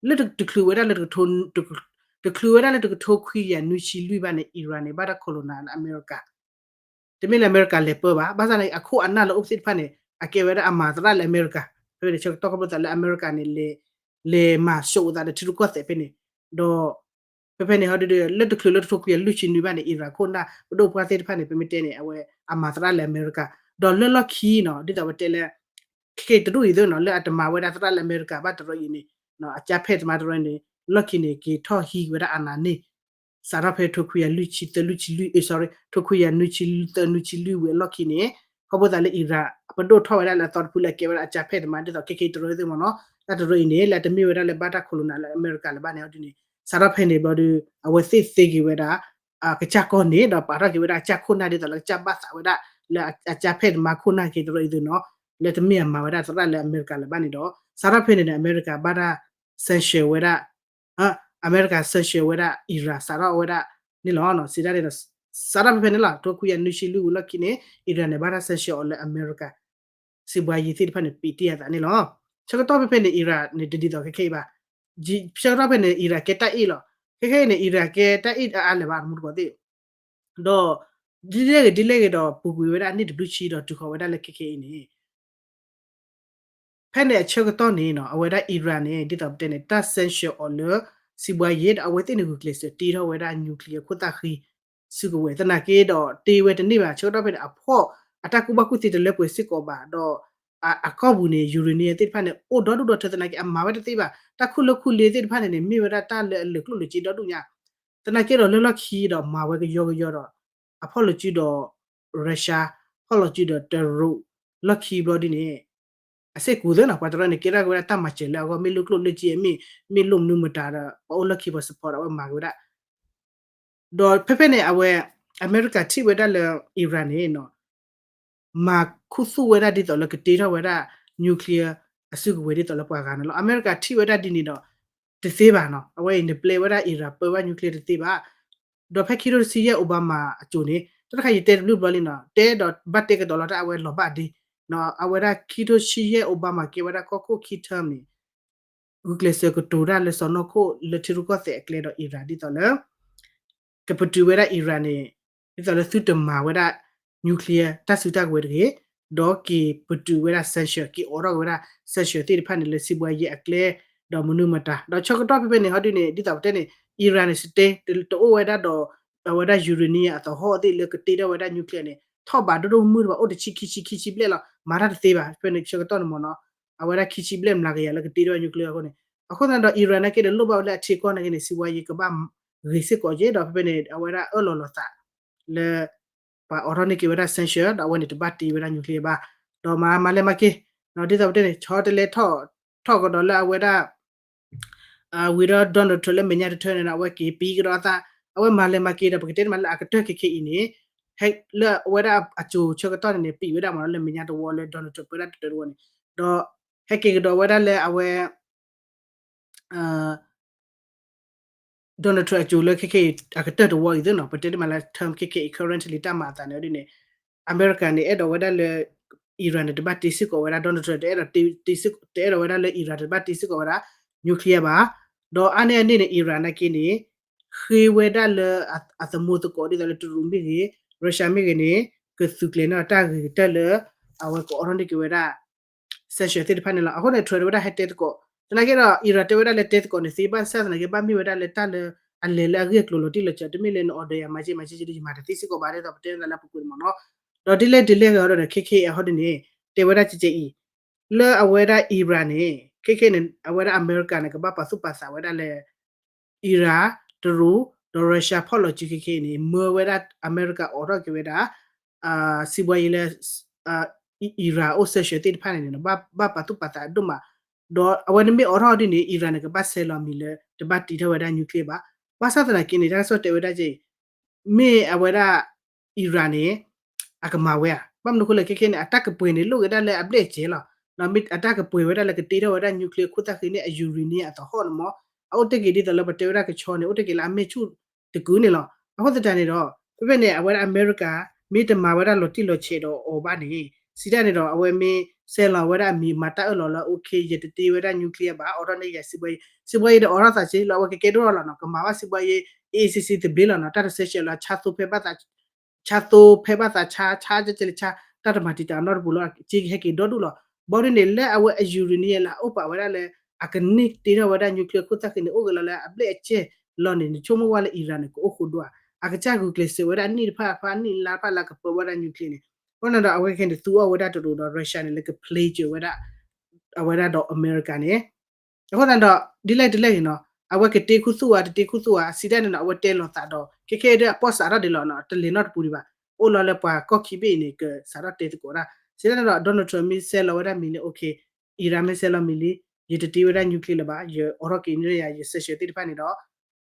လၢတချုးဝဲဒၣ်လၢ တချုးဝဲဒၣ်လၢတကထိခွံကယၤနွံဆံလွံၢ်ဘၣ်န့ၣ် Iran န့ၣ် ဘၣ်တၢ်ခိၣ်လိာ်နၤလၢအမဲရကၤ တမ့ၢ်လၢအမဲရကၤလဲၤပၢဘၣ် ဘၣ်ဆၣ်န့ၣ် အခိၣ်အနၢ်လၢအိၣ်သ့ၣ်တဖၣ်န့ၣ် အကဲဝဲဒၣ်အမၤသရၣ်လၢအမဲရကၤ ဖဲန့ၣ်ဆၢကတီၢ်ခီဖျိသးလၢအမဲရကၤန့ၣ် လဲၤမၤစိာ်အသးဒီးထံရူၢ်ကီၢ်သဲးဖဲန့ၣ် ဒီး ဖဲဖဲန့ၣ်ဟီဒုဒီး လၢတချုးလၢတကထိခွံကယၤလွံၢ်ဆံနွံဘၣ်န့ၣ် Iran ခိၣ်နၢ်ပဒိၣ်ပှၢ်သ့ၣ်တဖၣ်န့ၣ် ပမ့ၢ်တဲန့ၣ် အဝဲအမၤသရၣ်လၢအမဲရကၤ ဒီးလၢလီၢ်ခံနီၤ ဒ်သိးပတဲလၢ ခဲခဲအံၤတရူၢ်အံၤသ့ၣ်နီၤ လၢအတမၤဝဲဒၣ်သရၣ်လၢအမဲရကၤဘၣ်တရၢအံၤန့ၣ် အကၠါဖဲၣ်တမါတရၢန့ၣ် လီၢ်ခံန့ၣ် က့ၤထီၣ်ဟံးဝဲဒၣ်အနးန့ၣ် စးထီၣ်ဖဲထိခွံကယၤလွံၢ်ဆံသၢလွံၢ်ဆံလွံၢ် sorry ထိခွံကယၤနွံဆံသၢနွံဆံလွံၢ်ဝံၤအလီၢ်ခံန့ၣ် ခီဖျိသးလၢ Iran ပဒိၣ်ထီၣ်ဝဲဒၣ်လၢအသီတဖုလၢအကဲဝဲဒၣ်အကၠါဖဲၣ်တမါ ဒ်သိးခဲခဲအံၤတရၢသ့ၣ်မ့ၢ်နီၤ တၢ်တရၢအံၤန့ၣ် လၢအတမ့ၢ်ဝဲဒၣ်လၢဘၣ်တၢ်ခိၣ်လိာ်နၤလၢအမဲရကၤလၢၤဘၣ်န့ၣ်အီၤဒ်န့ၣ် စးထီၣ်ဖဲန့ၣ်ဘျီဒီး အဝဲသ့ၣ်သ့က့ၤဝဲဒၣ် အကစၢ်ကီၢ်န့ၣ် ဒီးပာ်ထီၣ်က့ၤဝဲဒၣ်အကစၢ်ခိၣ်နၢ်ဒ်သိးလၢကစၢ်ဘၣ်သးဝဲဒၣ် လၢအကၠါဖဲၣ်တမါခိၣ်နၢ်ခဲအံၤတရၢအံၤသ့ၣ်နီၤ လၢတမ့ၢ်အမၤဝဲဒၣ်သရၣ်လၢအမဲရကၤလၢၤဘၣ်န့ၣ်ဒီး စးထီၣ်ဖဲန့ၣ်န့ၣ် အမဲရကၤဘၣ်တၢ် sanction ဝဲဒၣ် အမဲရကၤ sanction ဝဲဒၣ် Iran စးထီၣ်ဝဲဒၣ်န့ၣ်လီၤ. စံးဒ်န့ၣ်ဒီး စးထီၣ်ဖဲဖဲန့ၣ်လီၤ. ထိခွံကယၤနွံဆံလွံၢ်ဝံၤလီၢ်ခံန့ၣ် Iran န့ၣ် ဘၣ်တၢ် sanction အီၤလၢအမဲရကၤ စံးဘှါယံၤသ့ၣ်တဖၣ်န့ၣ် ပံးတ့ၢ်အသးန့ၣ်လီၤ. ဆၢကတီၢ်ဖဲဖဲန့ၣ် Iran န့ၣ် တဒ်သိးခဲခဲအံၤဘၣ်. ဆၢကတီၢ်ဖဲန့ၣ် Iran ကဲတၢ်အ့ၣ်လီၤ. ခဲခဲအံၤန့ၣ် Iran ကဲတၢ်အ့ၣ်အါအါလၢၤဘၣ် တမူတကိးသ့ၣ် ဒီး ဒ်လဲၣ်ဂ့ၤဒ်လဲၣ်ဂ့ၤဒီး ပူၤကွံာ်ဝဲဒၣ်အနံၣ်တဘျုးဆံဒီးတုၤဃီၤဝဲဒၣ်လၢခဲခဲအံၤန့ၣ် ဖဲန့ၣ်အဆၢကတီၢ်န့ၣ်နီၤ အဝဲဒၣ် Iran န့ၣ် ဒ်သိးပတဲန့ၣ် တၢ် sanction အီၤလၢ စံးဘှါယံၤ ဒီးအဝဲသ့ၣ်န့ၣ်ဂုာ်ကျဲးစၢးတ့ထီၣ်ဝဲဒၣ် nuclear ခိၣ်သၣ်ဃံ စုကဝဲၤ သနာ်က့ဒီး တ့ဝဲတန့ၢ်ဘၣ် ဆၢကတီၢ်ဖဲန့ၣ် အဖီၣ်အတၢ်ကူၣ်ဘၣ်ကူၣ်သ့တလၢပှဲၤစ့ၢ်ကီးဘၣ် ဒီး အကီၢ်ပူၤန့ၣ် uranium သ့ၣ်တဖၣ်န့ၣ် အိၣ်ဒီဒူၣ်ဒီထၢသနာ်က့ အမၤဝဲတသ့ဘၣ် တၢ်ခူၣ်လၢခူၣ်လ့သ့ၣ်တဖၣ်န့ၣ်န့ၣ် မ့ၢ်ဝဲဒၣ်တၢ်လၢအလၢာ်ကျိၣ်လၢာ်စ့ဒီဒူၣ်ညါ သနာ်က့ဒီးလၢလီၢ်ခံဒီးမၤဝဲကယီကယီဒီး အဖီၣ်လိာ်စုဒီး Russia ဖီၣ်လိာ်စုဒီးတရူး လီၢ်ခံဘျီဒ်န့ၣ် အစ့ၢ်ကီးသ့နီၤ ပှၤတရၢန့ၣ် ကဲထီၣ်က့ၤဝဲဒၣ်တၢ်မၤစၢၤလၢအဂီၢ် မ့ၢ်လၢကျိၣ်လၢစ့ မ့ၢ် မ့ၢ်လိၣ်မနုၤမတၤဒီး ပှၤအိၣ်လီၢ်ခံပှၤ support ဒီးအဝဲမၤက့ၤဝဲဒၣ် ဒီးဖဲဖဲန့ၣ် အဝဲ အမဲရကၤထံၣ်ဝဲဒၣ်လၢ Iran န့ၣ်နီၤ မၤခူသူၣ်ဝဲဒၣ်ဒ်သိးလၢကတ့ထီၣ်ဝဲဒၣ် nuclear အစုကဝဲၤဒ်သိးလၢပှၤဂၤန့ၣ်လီၤ. အမဲရကၤထံၣ်ဝဲဒၣ်ဒ်န့ၣ်ဒီး တသ့ဘၣ်နီၤ အဝဲအံၤန့ၣ် ပျဲဝဲဒၣ် Iran ပၢဝဲ nuclear တသ့ဘၣ် ဒီးဖဲခံထိတဆံယဲၢ် Obama အစိၤန့ၣ် တၢ်တခါယတဲတဘျုးဘျီလံနီၤ တဲဒီးဘၣ်တဲကဒီးလီၤတၢ်အဝဲလီၤဘၣ်ဒ့ အဝဲဒၣ်ခံထိဆံယဲၢ် Obama ကဲဝဲဒၣ်ကီၢ်ခိၣ်ခံ term န့ၣ် ဂုာ်ကျဲးစၢးကတိၤတၢ်လၢစီၢ်နီၤခိၣ်လၢထံရူၢ်ကီၢ်သဲးအကျဲဒီး Iran ဒ်သိးလၢ ကပတုာ်ဝဲဒၣ် Iran န့ၣ် ဒ်သိးလၢသုတမၤဝဲဒၣ် nuclear တၢ်စုတၢ်ကဝဲၤတဂ့ၤ, ဒီးက့ၤပတုာ်ဝဲဒၣ် sanction က့ၤအိးထီၣ်က့ၤဝဲဒၣ် sanction သ့ၣ်တဖၣ်န့ၣ် လၢစံးဘှါယဲၢ်အကျဲ ဒီးမနုၤမတၤ ဒီးဆၢကတီၢ်ဖဲဖဲန့ၣ် ဟီဒုန့ၣ် ဒ်သိးပတဲန့ၣ် Iran န့ၣ် စတဲ တအိၣ်ဝဲဒၣ်ဒီး အဝဲဒၣ် uranium အသဟီၣ်သ့ၣ်လၢကတ့ထီၣ်ဝဲဒၣ် nuclear န့ၣ် ထီၣ်ဘးဒိၣ်ဒိၣ်မုၢ်တဘၣ် အိၣ်တဆံခံဆံခံဆံဘျဲၣ်လီၤ မၤတၢ်တသ့ဘၣ် ဖဲန့ၣ်ဆၢကတီၢ်န့ၣ်မ့ၢ်နီၤ အဝဲဒၣ်ခံဆံဘျဲၣ်မျးကယၤလၢကတ့ထီၣ်ဝဲ nuclear အဃိန့ၣ် အဃိသတးဒီး Iran နာ်က့ဒီးလိၣ်ဘၣ်ဝဲလၢအထံကီၢ်နာ်က့န့ၣ် စံးဘှါယဲၢ်ကဘၣ်ဂ့ၤစ့ၢ်ကီးက့ၤ ဒီးဖဲဖဲန့ၣ် အဝဲဒၣ်အၢၣ်လီၤလီၤသး လၢ ပှၤအိးထီၣ်န့ၢ်က့ၤဝဲဒၣ် sanction ဒီးအဝဲန့ၣ်တဘၣ်တ့ဝဲဒၣ် nuclear ဘၣ် ဒီးမၤမၤလဲၢ်မၤက့ၤ ဒ်သိးပတဲန့ၣ် ဆီတလဲထီၣ် ထီၣ်ကဒီးလၢအဝဲဒၣ် ဝံၤဒီး Donald Trump လၢမဲာ်ညါတထၢန့ၣ် အဝဲက့ၤပံကဒီးအသး အဝဲမၤလဲၢ်မၤက့ၤဒီး ပကတဲတမံၤလၢအကတၢၢ်ခဲခဲအံၤန့ၣ် လၢအဝဲဒၣ်အစိၤဆၢကတီၢ်န့ၣ်န့ၣ် ပံးဝဲဒၣ်မ့ၢ်နီၤ လၢမဲာ်ညါတဝီလၢ Donald Trump ပၢဒၣ်တတၢၢ်တဝီန့ၣ် ဒီး ဟဲက့ၤကဒီးဝဲဒၣ်လၢအဝဲ Donald Trump အစိၤလၢခဲခဲအံၤ အကတၢၢ်တဝီအံၤသ့ၣ်နီၤ, ပတဲဒ်မးလၢ term ခဲခဲအံၤ currently တၢ်မၤအသးန့ၣ်ဒ်န့ၣ် အမဲရကၤန့ၣ် အဲၣ်ဒိးဝဲဒၣ်လၢ Iran န့ၣ် တဘၣ်တ့စ့ၢ်ကီးဝဲဒၣ် Donald Trump တအဲၣ်ဒိး တအဲၣ်ဒိးဝဲဒၣ်လၢ Iran တဘၣ်တ့စ့ၢ်ကီးဝဲဒၣ် nuclear ဘၣ်. ဒီးအါန့ၢ်အန့ၣ်န့ၣ် Iran နာ်က့န့ၣ် ဃ့ဝဲဒၣ်လၢအသမူသကိးဒ်သိးလၢတရူးမ့ၢ်ဂ့ၤ Russia မ့ၢ်ဂ့ၤန့ၣ် ကသုးကျဲၤန့ၢ်တၢ်ဂ့ၤကတၢၢ်လၢ အဝဲကအိးထီၣ်န့ၢ်က့ၤဝဲဒၣ် sanction သ့ၣ်တဖၣ်န့ၣ်လီၤ. အဃိန့ၣ် Trump တဝဲဒၣ်ဟဲတဲသကိး သနာ်က့ဒီး Iran တဲဝဲဒၣ်လၢတဲသကိးန့ၣ်သ့ ဘၣ်ဆၣ်သနာ်က့ ဘၣ်မ့ၢ်ဝဲဒၣ်လၢတၢ်လၢ အလဲၤလၢအဂ့ၢ်အကျိၤလီၤတံၢ်လီၤဆဲး တမ့ၢ်လၢန order ယၤမၤကဲမၤကဲကဲဒီး ယမၤတသ့စ့ၢ်ကီးဘၣ် ဒ်သိးပတဲလၢပူၤကွံာ်န့ၣ်မ့ၢ်နီၤ. ဒီးဒ်လဲၣ်ဒ်လဲၣ်ဂ့ၤအီၤဒီး ခဲခဲအံၤအဟီဒ်န့ၣ် တဲဝဲဒၣ်ကဲကဲအံၤ လၢအဝဲဒၣ် Iran န့ၣ် ခဲခဲန့ၣ် အဝဲဒၣ်အမဲရကၤန့ၣ် ကဘၣ်ပာ်သူၣ်ပာ်သးဝဲဒၣ်လၢ Iran တရူး ဒီး Russia ဖီၣ်လီၤစုခဲခဲအံၤန့ၣ် မၢဝဲဒၣ်အမဲရကၤအိးထီၣ်က့ၤဝဲဒၣ် စံးဘှါယံၤလၢ Iran အိၣ် sanction သ့ၣ်တဖၣ်န့ၣ်န့ၣ် ဘၣ်ပာ်သူၣ်ပာ်သးဒိၣ်မး, ဒီးအဝဲန့ၣ်မ့ၢ်အိးထီၣ်ဒ်န့ၣ် Iran န့ၣ် ကဘၣ်ဆဲးလီၤမံၤလၢ တဘၣ်တ့ထီၣ်ဝဲဒၣ် nuclear ဘၣ်. ဘၣ်ဆၣ်သနာ်က့န့ၣ် တၢ်ကစီၣ်တဲဝဲဒၣ်ကဲအံၤ မ့ၢ်အဝဲဒၣ် Iran န့ၣ် အကမၤဝဲဧါ, ဘၣ်မနုၤအဃိလဲၣ် ခဲခဲန့ၣ် အတၢ်ကပှဲၤန့ၣ် လိၣ်က့ၤဒၣ်လၢအဘျဲၣ်အစဲလီၤ. အတၢ်ကပှဲၤဝဲဒၣ်လၢကတ့ထီၣ်ဝဲဒၣ် nuclear ခိၣ်သၣ်ဃံန့ၣ် အ uranium အသဟီၣ်န့ၣ်မ့ၢ် အအိၣ်တ့ၢ်က့ၤဒ်သိးလၢပတဲဝဲဒၣ်ကဆီန့ၣ် အိၣ်တ့ၢ်က့ၤလၢအမဲၢ်ဆူၣ်တကုာ်န့ၣ်လီၤ. အဃိသတးန့ၣ်ဒီး ဖဲဖဲန့ၣ် အဝဲဒၣ်အမဲရကၤ မ့ၢ်တမၤဝဲဒၣ်လီၤတံၢ်လီၤဆဲးဒီးအီၤဘၣ်န့ၣ် စံးတၢ်န့ၣ်ဒီး အဝဲမ့ၢ်ဆဲးလီၤဝဲဒၣ်အမံၤ မၤတၢ်အၢၣ်လီၤလၢ okay ယတတ့ဝဲဒၣ် nuclear ဘၣ် အိးထီၣ်န့ၢ်ယၤ စံးဘှါယံၤ စံးဘှါယံၤဒီးအိးထီၣ်သးက့လီၤ အဝဲကကဲဒိၣ်ထီၣ်လီၤနီၤ ကမၤဘၣ်စံးဘှါယံၤ အ့ၣ်စံးစံးသဘျ့လီၤနီၤ တၢ်တဆဲးဆဲးလီၤ ဆါသိဖဲဘၣ်သး ဆါသိဖဲဘၣ်သးဆါ ဆါကဲကဲလၢဆါ တၢ်တမၤတံာ်တာ်အနီတပူၤလီၤ က့ကဟဲက့ၤဒီဒူၣ်လီၤ. ဘီဒ်န့ၣ် လၢအဝဲအ uranium လၢအအိၣ်ပာ်ဝဲဒၣ်လၢ အကန့ၢ်တ့ထီၣ်ဝဲဒၣ် nuclear ခိၣ်သၣ်ဃံန့ၣ် အိၣ်က့ၤလီၤလၢအဘျဲၣ်အစဲလီၤန့ၣ် နဆိကမိၣ်ဝဲလၢ Iran န့ၣ် ကအိၣ်ဃိဒိၣ်ဧါ. အကစၢ်ဂုာ်ကျဲးစၢးဝဲဒၣ်နံၣ်တဖၣ်ဖၣ် နံၣ်လါတဖၣ်လၢကပၢဝဲဒၣ် nuclear န့ၣ် အဃိန့ၣ်ဒီး အဝဲခဲန့ၣ် သူအီၤဝဲဒၣ်တရူးဒီး Russia န့ၣ် လၢက play စၢၤဝဲဒၣ် အဝဲဒၣ်ဒီးအမဲရကၤန့ၣ် အဃိသတးဒီး ဒ်လဲၣ်ဒ်လဲၣ်ဂ့ၤနီၤ အဝဲကတ့ခူသူၣ်ဧါ တတ့ခူသူၣ်ဧါ စံးတၢ်န့ၣ်နီၤ အဝဲတဲလီၤသးဒီး ခဲခဲဒ်အပီၢ်စးထီၣ်ဒံးလီၤနီၤ တလဲၤနီတပူၤဒံးဘၣ် အိၣ်လီၤလၢပှၤကီၢ်ခံဘ့ၣ်အံၤန့ၣ် ကစးထီၣ်တဲသကိးတၢ် စံးတၢ်န့ၣ်ဒီး Donald Trump မ့ၢ်ဆဲးလီၤဝဲဒၣ်မံၤလၢ okay Iran မ့ၢ်ဆဲးလီၤမံၤလံ ယတတ့ဝဲဒၣ် nuclear လၢၤဘၣ် ယအိးထီၣ်က့ၤန့ၢ်ယၤ ယ sanction သ့ၣ်တဖၣ်န့ၣ်ဒီး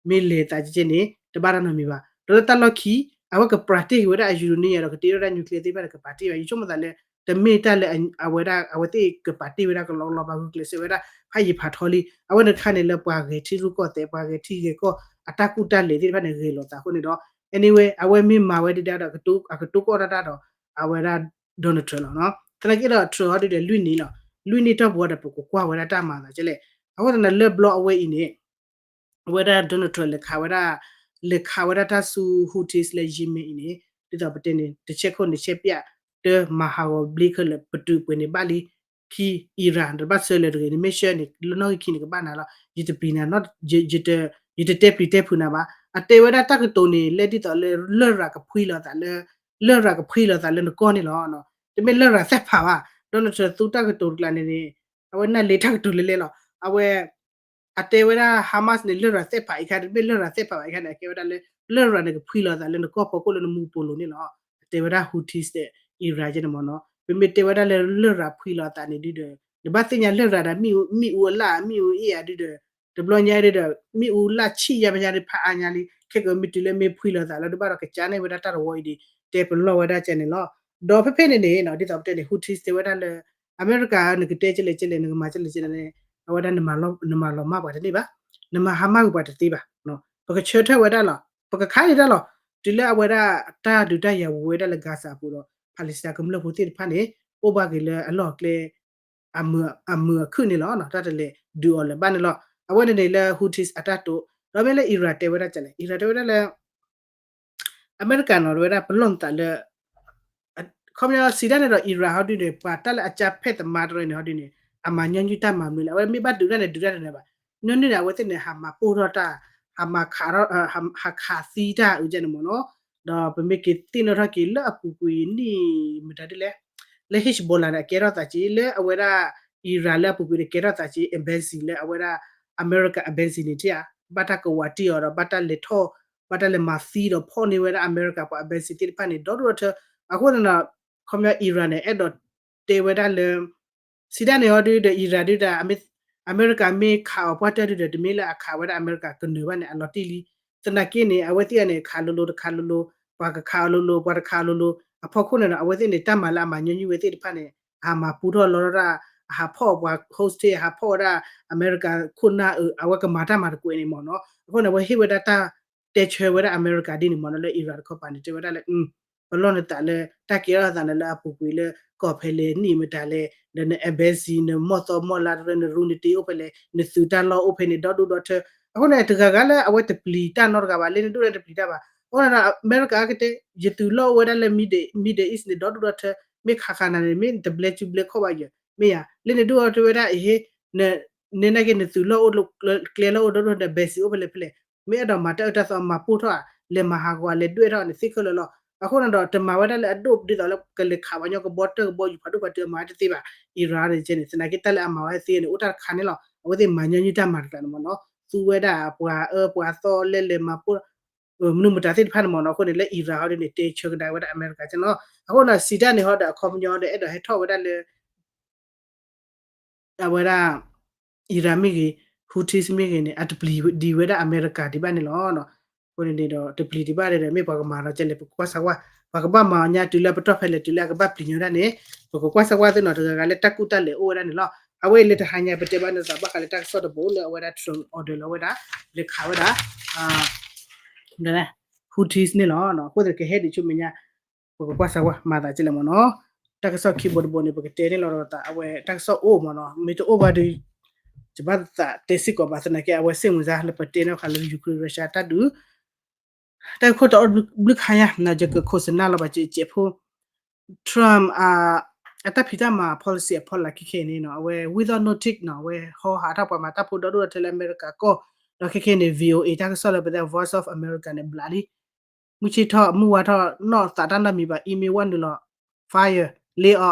မ့ၢ်လဲၤသးကဲကဲန့ၣ် တဘၣ်တၢ်နီတမံၤဘၣ် ဒီးလၢတၢ်လီၢ်ခံ အဝဲက practice က့ၤဝဲဒၣ်အ uranium ဒီးကတ့ဝဲဒၣ် nuclear သ့ၣ်တဖၣ်န့ၣ် ကပာ်တ့ၢ်ဘၣ် ယဆိကမိၣ်သးလၢ တမ့ၢ်တၢ်လၢအဝဲဒၣ် အဝဲသ့ၣ်ကပာ်တ့ၢ်ဝဲဒၣ်ကလီကလီဘၣ် ဂုာ်ကျဲးစၢးဝဲဒၣ် ဖးယံၤဖးထီလံ အဝဲန့ၣ်တခါန့ၣ်လၢပှၤဂဲၤထံရူၢ်ကီၢ်သဲး ပှၤဂဲၤထံဂဲၤကီၢ် အတၢ်ကူၣ်တၢ်လဲၤသ့ၣ်တဖၣ်န့ၣ် ဂဲၤလိာ်သးအဃိန့ၣ်ဒီး anyway အဝဲမ့ၢ်မၤဝဲဒ်ဒၣ်ဒီး အကတိၤကီၢ်တၢ်တၢ်ဒီး အဝဲဒၣ် Donald Trump လီၤနီၤ သနာ်က့ဒီး Trump ဟီဒုဒီးလွံၢ်နံၣ်လီၤ လွံၢ်နံၣ်တီၢ်ပူၤဒီး ပကကွၢ်ဝဲဒၣ်တၢ်မၤသးကဲလဲၣ် အဃိသတးန့ၣ်လၢဘျီအဝဲအံၤန့ၣ် အဝဲဒၣ် Donald Trump လဲၤခးဝဲဒၣ် လဲၤခးဝဲဒၣ်တၢ်ဆူ Houthis လၢ Yemen အံၤန့ၣ် ဒ်သိးပတဲန့ၣ် တဆဲးခိၣ်န့ၣ်ဆဲးပၠး တမၤဟးဂီၤဘျ့ခဲလၢာ် ပတုာ်ပှဲၤန့ၣ်ဘၣ်လံ ခံ Iran တဘၣ်ဆၢလၢၤတဂ့ၤန့ၣ် မ့ၢ်ဆှၢန့ၣ် လၢနီၣ်ဂံၢ်ခံန့ၣ် ကဘၣ်နၤလီၤ ယတပျံၤနၤ ယတတဲပျံၤတဲဖုးနၤဘၣ် အတဲဝဲဒၣ်တၢ်ကတိၤန့ၣ် လၢဒ်သိးလၢ လရာ်ကဖှံလီၤသးလၢ လရာ်ကဖှံလီၤသးလၢနကီၢ်န့ၣ်လီၤ တမ့ၢ်လရာ်သ့ၣ်ဖးဘၣ် Donald Trump သူတၢ်ကတိၤတကျါန့ၣ်န့ၣ် အဝဲနၢ်လ့တၢ်ကတိၤလဲၤလဲၤလီၤ အဝဲ အတဲဝဲဒၣ် Hamas န့ၣ် လရာ်သ့ၣ်ဖးအံၤခါ တမ့ၢ်လရာ်သ့ၣ်ဖးဘၣ်အံၤခါန့ၣ် အကဲဝဲဒၣ်လၢ လရာ်န့ၣ်ကဖှံလီၤသးလၢနကီၢ်ဖီခိၣ်လၢနမူပူၤလိၤန့ၣ်လီၤ အတဲဝဲဒၣ် Houthis ဒီး Iran ကဲန့ၣ်မ့ၢ်နီၤ ပမ့ၢ်တဲဝဲဒၣ်လၢလရာ်ဖှံလီၤသးန့ၣ်ဒုဒီး နဘၣ်သ့ၣ်ညါလရာ်ဒီး မ့ၣ်အူအလၣ် မ့ၣ်အူအ့ၣ်ဧါဒုဒီး တဘျီညါဒုဒီး မ့ၣ်အူလၣ်ဆံၣ်ယါမညါဒုဖးအါညါလံ ခဲကမ့ၢ်တုၤလၢမ့ၢ်ဖှံလီၤသးလၢတဘၣ်ဒီးကစၢ်န့ၢ်ဝဲဒၣ်တၢ်တဝီအံၤဒီး တဲပလီၢ်ဝဲဒၣ်ကဲန့ၣ်လီၤ ဒီးဖဲဖဲန့ၣ်န့ၣ် ဒ်သိးပတဲန့ၣ် Houthis တဲဝဲဒၣ်လၢ အမဲရကၤ နကတဲကလဲၣ်ကလဲၣ် နကမၤကလဲၣ်ကလဲၣ်န့ၣ် အဝဲဒၣ် နမၤလီၤမၢ်ပှၤတန့ၢ်ဘၣ် နမၤဟါမၢ်ကွံာ်ပှၤတသ့ဘၣ် ပကဆၢထၢၣ်ဝဲဒၣ်လီၤ ပကခါန့ၣ်တၢ်လီၤ တုၤလၢအဝဲဒၣ် တၢ်ဒုးတၢ်ယၤဝဲဒၣ်လၢ Gaza အပူၤဒီး Palestine ကမျၢၢ်ဖိသ့ၣ်တဖၣ်န့ၣ် အိၣ်ဘၣ်က့ၤလၢအလီၢ်အကျဲ အမုာ်အခုၣ်န့ၣ်လီၤ တၢ်တလဲၤဒုးအီၤလၢၤဘၣ်န့ၣ်လီၤ အဝဲန့ၣ်န့ၣ်လၢ Houthis အတၢ်တိာ် ဒီးမ့ၢ်လၢ Iran တဲဝဲဒၣ်ကလဲၣ် Iran တဲဝဲဒၣ်လၢ အမဲရကၤနီၤ တဲဝဲဒၣ်ပလီၢ်နသးလၢ ခီပညီစံးဒၣ်န့ၣ်ဒီး Iran ဟီဒုန့ၣ် ပှၤတၢ်လၢအကၢ်ဖဲးသမါတရၢန့ၣ်ဟီဒုန့ၣ် အမၤညီနုၢ်တၢ်မၤမနုၤလဲၣ် အဝဲမ့ၢ်ဘၣ်ဒုးတၢ်န့ၣ် ဒုးတၢ်တနၢၤဘၣ် ညီနုၢ်န့ၣ် အဝဲသ့ၣ်န့ၣ် ဟးမၤပိၢ်ထီၣ်တၢ် ဟးမၤခးထီၣ် ဟးခးသံတၢ်အုးကဲန့ၣ်မ့ၢ်နီၤ ဒီးပမ့ၢ်က့ၤသ့ၣ်နီၣ်ထီၣ်က့ၤလၢအပူၤကွံာ်နံၣ်မတၤဒ်လဲၣ် လၢ Hezbollah န့ၣ် အကဲထီၣ်သးက့ လၢအဝဲဒၣ် Iran လၢအပူၤကွံာ်န့ၣ် ကဲထီၣ်သးက့ embassy လၢအဝဲဒၣ် အမဲရကၤ embassy န့ၣ်ထံၣ်ဧါ ဘၣ်တၢ်ကဝးတံၢ်အီၤဒီး ဘၣ်တၢ်လဲၤထီၣ် ဘၣ်တၢ်လဲၤမၤသံဒီးဖီၣ်န့ၢ်ဝဲဒၣ်အမဲရကၤပှၤ embassy သ့ၣ်တဖၣ်န့ၣ် ဒီဒိၣ်ထၢ အဃိသတးဒီး ခီပညီ Iran န့ၣ် အဲၣ်ဒိးတဲဝဲဒၣ်လၢ စံးဒၣ်န့ၣ်ဟီဒုဒီး Iran ဒုဒီး အမဲရကၤမ့ၢ်ခးအီၤပှၢ်တၢၢ်ဒုဒီး တမ့ၢ်လၢအခးဝဲဒၣ်အမဲရကၤကနၢၤဘၣ်န့ၣ် အလီၤတံၢ်လံ သနာ်က့န့ၣ် အဝဲသ့ၣ်အံၤန့ၣ် ခးလိၤလိၤတခးလိၤလိၤ ပှၤကခးအီၤလိၤလိၤ ပှၤတခးအီၤလိၤလိၤ အဖီခိၣ်န့ၣ်ဒီး အဝဲသ့ၣ်န့ၣ် တၢ်မၤလၢအမၤညီနုၢ်ဝဲသ့ၣ်တဖၣ်န့ၣ် အဟးမၤပူထီၣ်လီၤထီၣ်ဒၣ် အဟးဖီၣ်ပှၤ hostage အဟးဖီၣ်ဝဲဒၣ် အမဲရကၤခိၣ်နၢ်အ အဝဲကမၤတၢ်မၤတကွဲးန့ၣ်မ့ၢ်နီၤ အဃိန့ၣ် အဝဲဟ့ၣ်ဝဲဒၣ်တၢ်တဲဆၢဝဲဒၣ်အမဲရကၤဒ်န့ၣ်မ့ၢ်နီၤ လၢ Iran တခီပၤန့ၣ် တဲဝဲဒၣ်လၢ ပလီၢ်နသးလၢ တၢ်ကဲထီၣ်သးန့ၣ်လၢအပူၤကွံာ်လၢ ကီၢ်ဖဲလဲၣ်နံၣ်မတၤလဲၣ် ဒီးန embassy နမီၢ်သီမီၢ်လါတရၢ နရူနတ့အိၣ်ဖဲလဲၣ် နသုးတၢ်လီၢ်အိၣ်ဖဲန့ၣ် ဒီဒူၣ်ဒီထၢ အဃိန့ၣ် တဂၤဂၤလၢအဝဲတပျံၤတၢ်နီတဂၤဘၣ် လၢန့ၣ်ဒိၣ်လၢတပျံၤတၢ်ဘၣ် အဃိန့ၣ်ဒီး အမဲရကၤကတဲ ယသုးလီၢ်အိၣ်ဝဲဒၣ်လၢ Middle East န့ၣ် ဒီဒူၣ်ဒီထၢ မ့ၢ်ခးခးနၤန့ၣ် မ့ၢ်တဘျဲစုဘျဲခီၣ်ဘၣ်ယဲ မ့ၢ်ယၤ လၢန့ၣ်ဒိၣ်ဒီထၢဝဲဒၣ်အဟ့ၣ် နနာ်က့နသုးလီၢ်အိၣ် ကျဲလီၢ်အိၣ်ဒီဒူၣ်ဒီ embassy အိၣ်ဖဲလဲၣ်ဖဲလဲၣ် မ့ၢ်အဲၣ်ဒိးမၤတၢ်အၢတၢ်သီမၤပိၢ်ထီၣ်ဧါ လဲၤမၤဟးဂီၤဧါ လဲၤဒွဲၣ်ထီၣ်န့ၣ် သ့ခဲလၢာ်လီၤ အဃိန့ၣ်ဒီး တမၤဝဲဒၣ်လၢအဒိၣ်ဒ်သိးလၢကလဲၤခးပှၤကညီကဘီတၢၢ်ကဘီယူၤဖးဒိၣ်ဖးထီအမၤဝဲတသ့ဘၣ် Iran န့ၣ် သနာ်က့တၢ်လၢအမၤဝဲသ့န့ၣ် အိၣ်တၢ်တခါန့ၣ်လီၤ အဝဲသ့ၣ်မၤညီနုၢ်တၢ်မၤတကျါန့ၣ်မ့ၢ်နီၤ သူဝဲဒၣ်ပှၤအၢပှၤသီလဲလဲၤမၤပိၢ် မနုၤမတၤသ့ၣ်တဖၣ်န့ၣ်မ့ၢ်နီၤ အဃိန့ၣ်လၢ Iran ဟီဒ်န့ၣ် တဲဆၢကဒါဝဲဒၣ်အမဲရကၤန့ၣ်လီၤ အဃိန့ၣ် စံးတၢ်န့ၣ်ဟီဒီးအခီပညီဒီးအဲၣ်ဒိးဟဲထီၣ်ဝဲဒၣ်လၢ အဝဲဒၣ် Iran မ့ၢ်ဂ့ၤ Houthis မ့ၢ်ဂ့ၤန့ၣ် အတပျံၤဒံးဝဲဒၣ်အမဲရကၤဒံးဘၣ်န့ၣ်လီၤ အဃိန့ၣ်ဒီး တပျံၤဒံးဘၣ်ဒီး မ့ၢ်ပှၤကမၤဒီးကဲလဲၣ် ပကကွၢ်စၢၤကွၢ် ပှၤကဘၣ်မၤအီၤညါတုၤလၢပတီၢ်ဖဲလဲၣ်တုၤလၢအကဘၣ်ပျံၤညီဒၣ်န့ၣ် ပကကွၢ်စၢၤကွၢ်သ့ၣ်နီၤ တဂၤဂၤလၢတၢ်ကူၣ်တၢ်လဲၤအိၣ်ဝဲဒၣ်န့ၣ်လီၤ အဝဲအံၤလၢတဟါညါပတဲဘၣ်န့ၣ်သးဘၣ်ဃးလၢတၢ်ကစီၣ်တဘိလၢအဝဲဒၣ် Trump order လၢအဝဲဒၣ် လဲၤခးဝဲဒၣ် Houthis န့ၣ်လီၤ အဃိသတးကဟဲဒံးဆူမဲာ်ညါ ပကကွၢ်စၢၤကွၢ် မၤသးကဲလဲၣ်မ့ၢ်နီၤ တၢ်ကစီၣ်ခံဘိတဘိန့ၣ် ပကတဲန့ၣ်လီၤဒီးသး အဝဲတၢ်ကစီၣ်အိၣ်မ့ၢ်နီၤ မ့ၢ်တအိၣ်ဘၣ်ဒီး ယဘၣ်သးတဲစ့ၢ်ကီးဘၣ်သနာ်က့ အဝဲစ့ၣ်မုၢ်စါလၢပတဲန့ၣ်ဃာ်လၢ Ukraine Russia တၢ်ဒုး တၢ်ခိၣ်တအိၣ်ဘျုးခါညါ ယကခိၣ်စနၢ်လီၤဘၣ်ကဲးဖိ Trump အတၢ်ဖံးတၢ်မၤ policy အဖီလာ်ခဲခဲန့ၣ်နီၤ အဝဲ without notice နီၤ အဝဲဟီဟးထီၣ်ပှၤမၤတၢ်ဖိဒီဒိၣ်ဒီထၢလၢအမဲရကၤကီၢ် ဒီးခဲခဲန့ၣ် VOA တၢ်ကစီၣ်လၢပတဲ Voice of America န့ၣ် ဘျးလံ မုၢ်ဆ့ၣ်ထီၣ် မုၢ်ဝါထီၣ် နီၢ်သးတၢ်နီတမံၤဘၣ် email ဝဲနုာ်လီၤ fire လ့အီၤ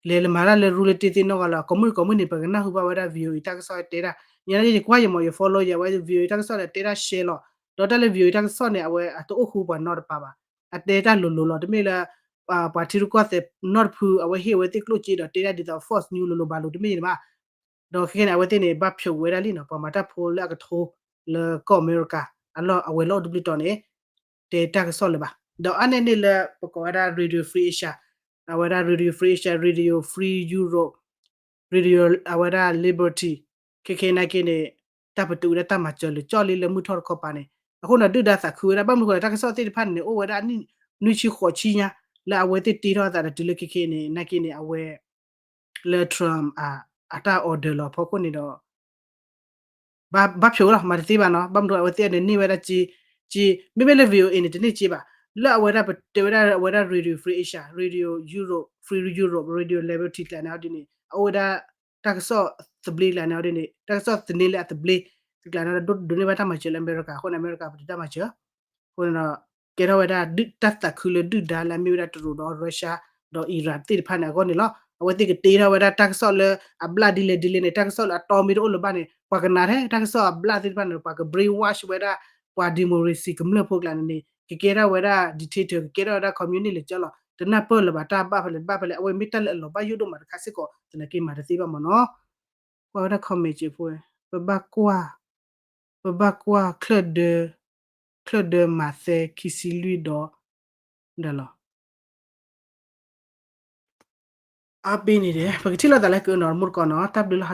လဲၤလၢမၤတၢ်လၢရူလၢတ့သ့ၣ်နီၣ်ဂီၤလၢ ကိးမုၢ်ကိးမုၢ်န့ၣ် ပကနၢ်ဟူဘၣ်ဝဲဒၣ် VOA တၢ်ကစီၣ်တဲဒၣ် ညါန့ၣ်ယကွၢ်ယမီၤယ follow ယၤဝဲ VOA တၢ်ကစီၣ်န့ၣ် တဲဒၣ်ရှဲလီၤ ဒီးတၢ်လၢ VOA တၢ်ကစီၣ်န့ၣ် အဝဲအတအိၣ်ဃူပှၤနီတပၤဘၣ် အတဲတၢ်လိၤလိၤလီၤ တမ့ၢ်လၢ ပှၤထံရူၢ်ကီၢ်သဲးနီတဖု အဝဲဟ့ၣ်ဝဲသ့ၣ်ကျိၣ်စ့ဒီးတဲဒၣ်ဒ်သိး false news လိၤလိၤဘၣ်လိၤတမ့ၢ်န့ၣ်ဘၣ် ဒီးခဲခဲန့ၣ် အဝဲသ့ၣ်န့ၣ် ဘၣ်ဖျိးဝဲဒၣ်လံနီၤ ပှၤမၤတၢ်ဖိလၢအကထိ လၢကီၢ်အမဲရကၤ အလီၢ်အဝဲၤလီၢ်အိၣ်တဘျုးတီၤန့ၣ် တဲတၢ်ကစီၣ်လၢၤဘၣ် ဒီးအါန့ၢ်န့ၣ်လၢပကိးဝဲဒၣ် Radio Free Asia အဝဲဒၣ် Radio Free Asia Radio Free Europe Radio အဝဲဒၣ် Liberty ခဲခဲနာ်က့န့ၣ် တၢ်ပတုာ်ဝဲဒၣ်တၢ်မၤစၢၤလၢကၠီၣ်လံလၢမုၢ်ထီၣ်တခီပၤန့ၣ် အဃိန့ၣ် ဒုၣ်ဒါသးခုဝဲဒၣ် ဘၣ်မနုၤဃိလဲၣ် တၢ်ကစီၣ်သ့ၣ်တဖၣ်န့ၣ်န့ၣ် အိၣ်ဝဲဒၣ်နံၣ်နွံဆံဃိးဆံညါ လၢအဝဲသ့ၣ်တ့ထီၣ်အသးဒီးတုၤလၢခဲခဲန့ၣ် နာ်က့န့ၣ် အဝဲ လၢ Trump အတၢ် order လီၤဖီခိၣ်န့ၣ်ဒီး ဘၣ်ဖျိးလီၤ မၤတသ့ဘၣ်နီၤ ဘၣ်မနုၤအဝဲသ့ၣ်န့ၣ်န့ၢ်ဝဲဒၣ်စ့ စ့ မ့မ့ၢ်လၢ VOA န့ၣ် တန့ၢ်စ့ဘၣ် လၢအဝဲဒၣ်ပတဲဝဲဒၣ်အဝဲဒၣ် Radio Free Asia Radio Europe Free Europe Radio Liberty ကျါန့ၣ်အီၤဒ်န့ၣ် အအိၣ်ဝဲဒၣ် တၢ်ကစီၣ်သဘျ့ကျါန့ၣ်အီၤဒ်န့ၣ် တၢ်ကစီၣ်သန့လၢအသဘျ့ တကျါန့ၣ် ဒိးန့ၢ်ဘၣ်တၢ်မၤစၢၤလၢအမဲရကၤ အဃိန့ၣ် အမဲရကၤပတုာ်တၢ်မၤစၢၤ အဃိန့ၣ်ဒီး ကဲထီၣ်ဝဲဒၣ် တၢ်သးခုလၢဒုၣ်ဒါလၢအမ့ၢ်ဝဲဒၣ်တရူးဒီး Russia ဒီး Iran သ့ၣ်တဖၣ်န့ၣ်အဂီၢ်န့ၣ်လီၤ. အဝဲသ့ၣ်ကတ့ထီၣ်ဝဲဒၣ်တၢ်ကစီၣ်လၢအဘျၣ်ဒ်လဲၣ်ဒ်လဲၣ်န့ၣ် တၢ်ကစီၣ်လၢအတီမ့ၢ်တအိၣ်လၢၤဘၣ်န့ၣ် ပှၤကနၣ်ထဲတၢ်ကစီၣ်အဘျၣ်သ့ၣ်တဖၣ်န့ၣ် ပှၤက brainwash ဝဲဒၣ် ပှၤ democracy ကမျၢၢ်ဖိကျါန့ၣ်န့ၣ် ကကဲထီၣ်ဝဲဒၣ် dictator ကကဲထီၣ်ဝဲဒၣ် communist လဲၤကၠီလီၤ. တနၢ်ပၢၢ်လၢၤဘၣ်တၢ်ဘၣ်ဖဲလဲၣ်တဘၣ်ဖဲလဲၣ် အဝဲမ့ၢ်တၢ်လၢအလီၤဘၣ်ယိၣ်ဒိၣ်မးတခါစ့ၢ်ကီး သနာ်က့မၤတသ့ဘၣ်မ့ၢ်နီၤ. ကွၢ်ဝဲဒၣ် comment က့ဖိ ပဘၣ်ကွၢ် ပဘၣ်ကွၢ် ချၢၣ်ဒၢ ချၢၣ်ဒၢမးသဲခံဆံလွံၢ်ဒီး ဒီးလီၤ. အါဘ့ၣ်န့ၣ်ဒီး ပကထံၣ်လိာ်သးလၢကနီၤတမူတကိးနီၤ တၢ်ဘျုးလီၤဟါလၢ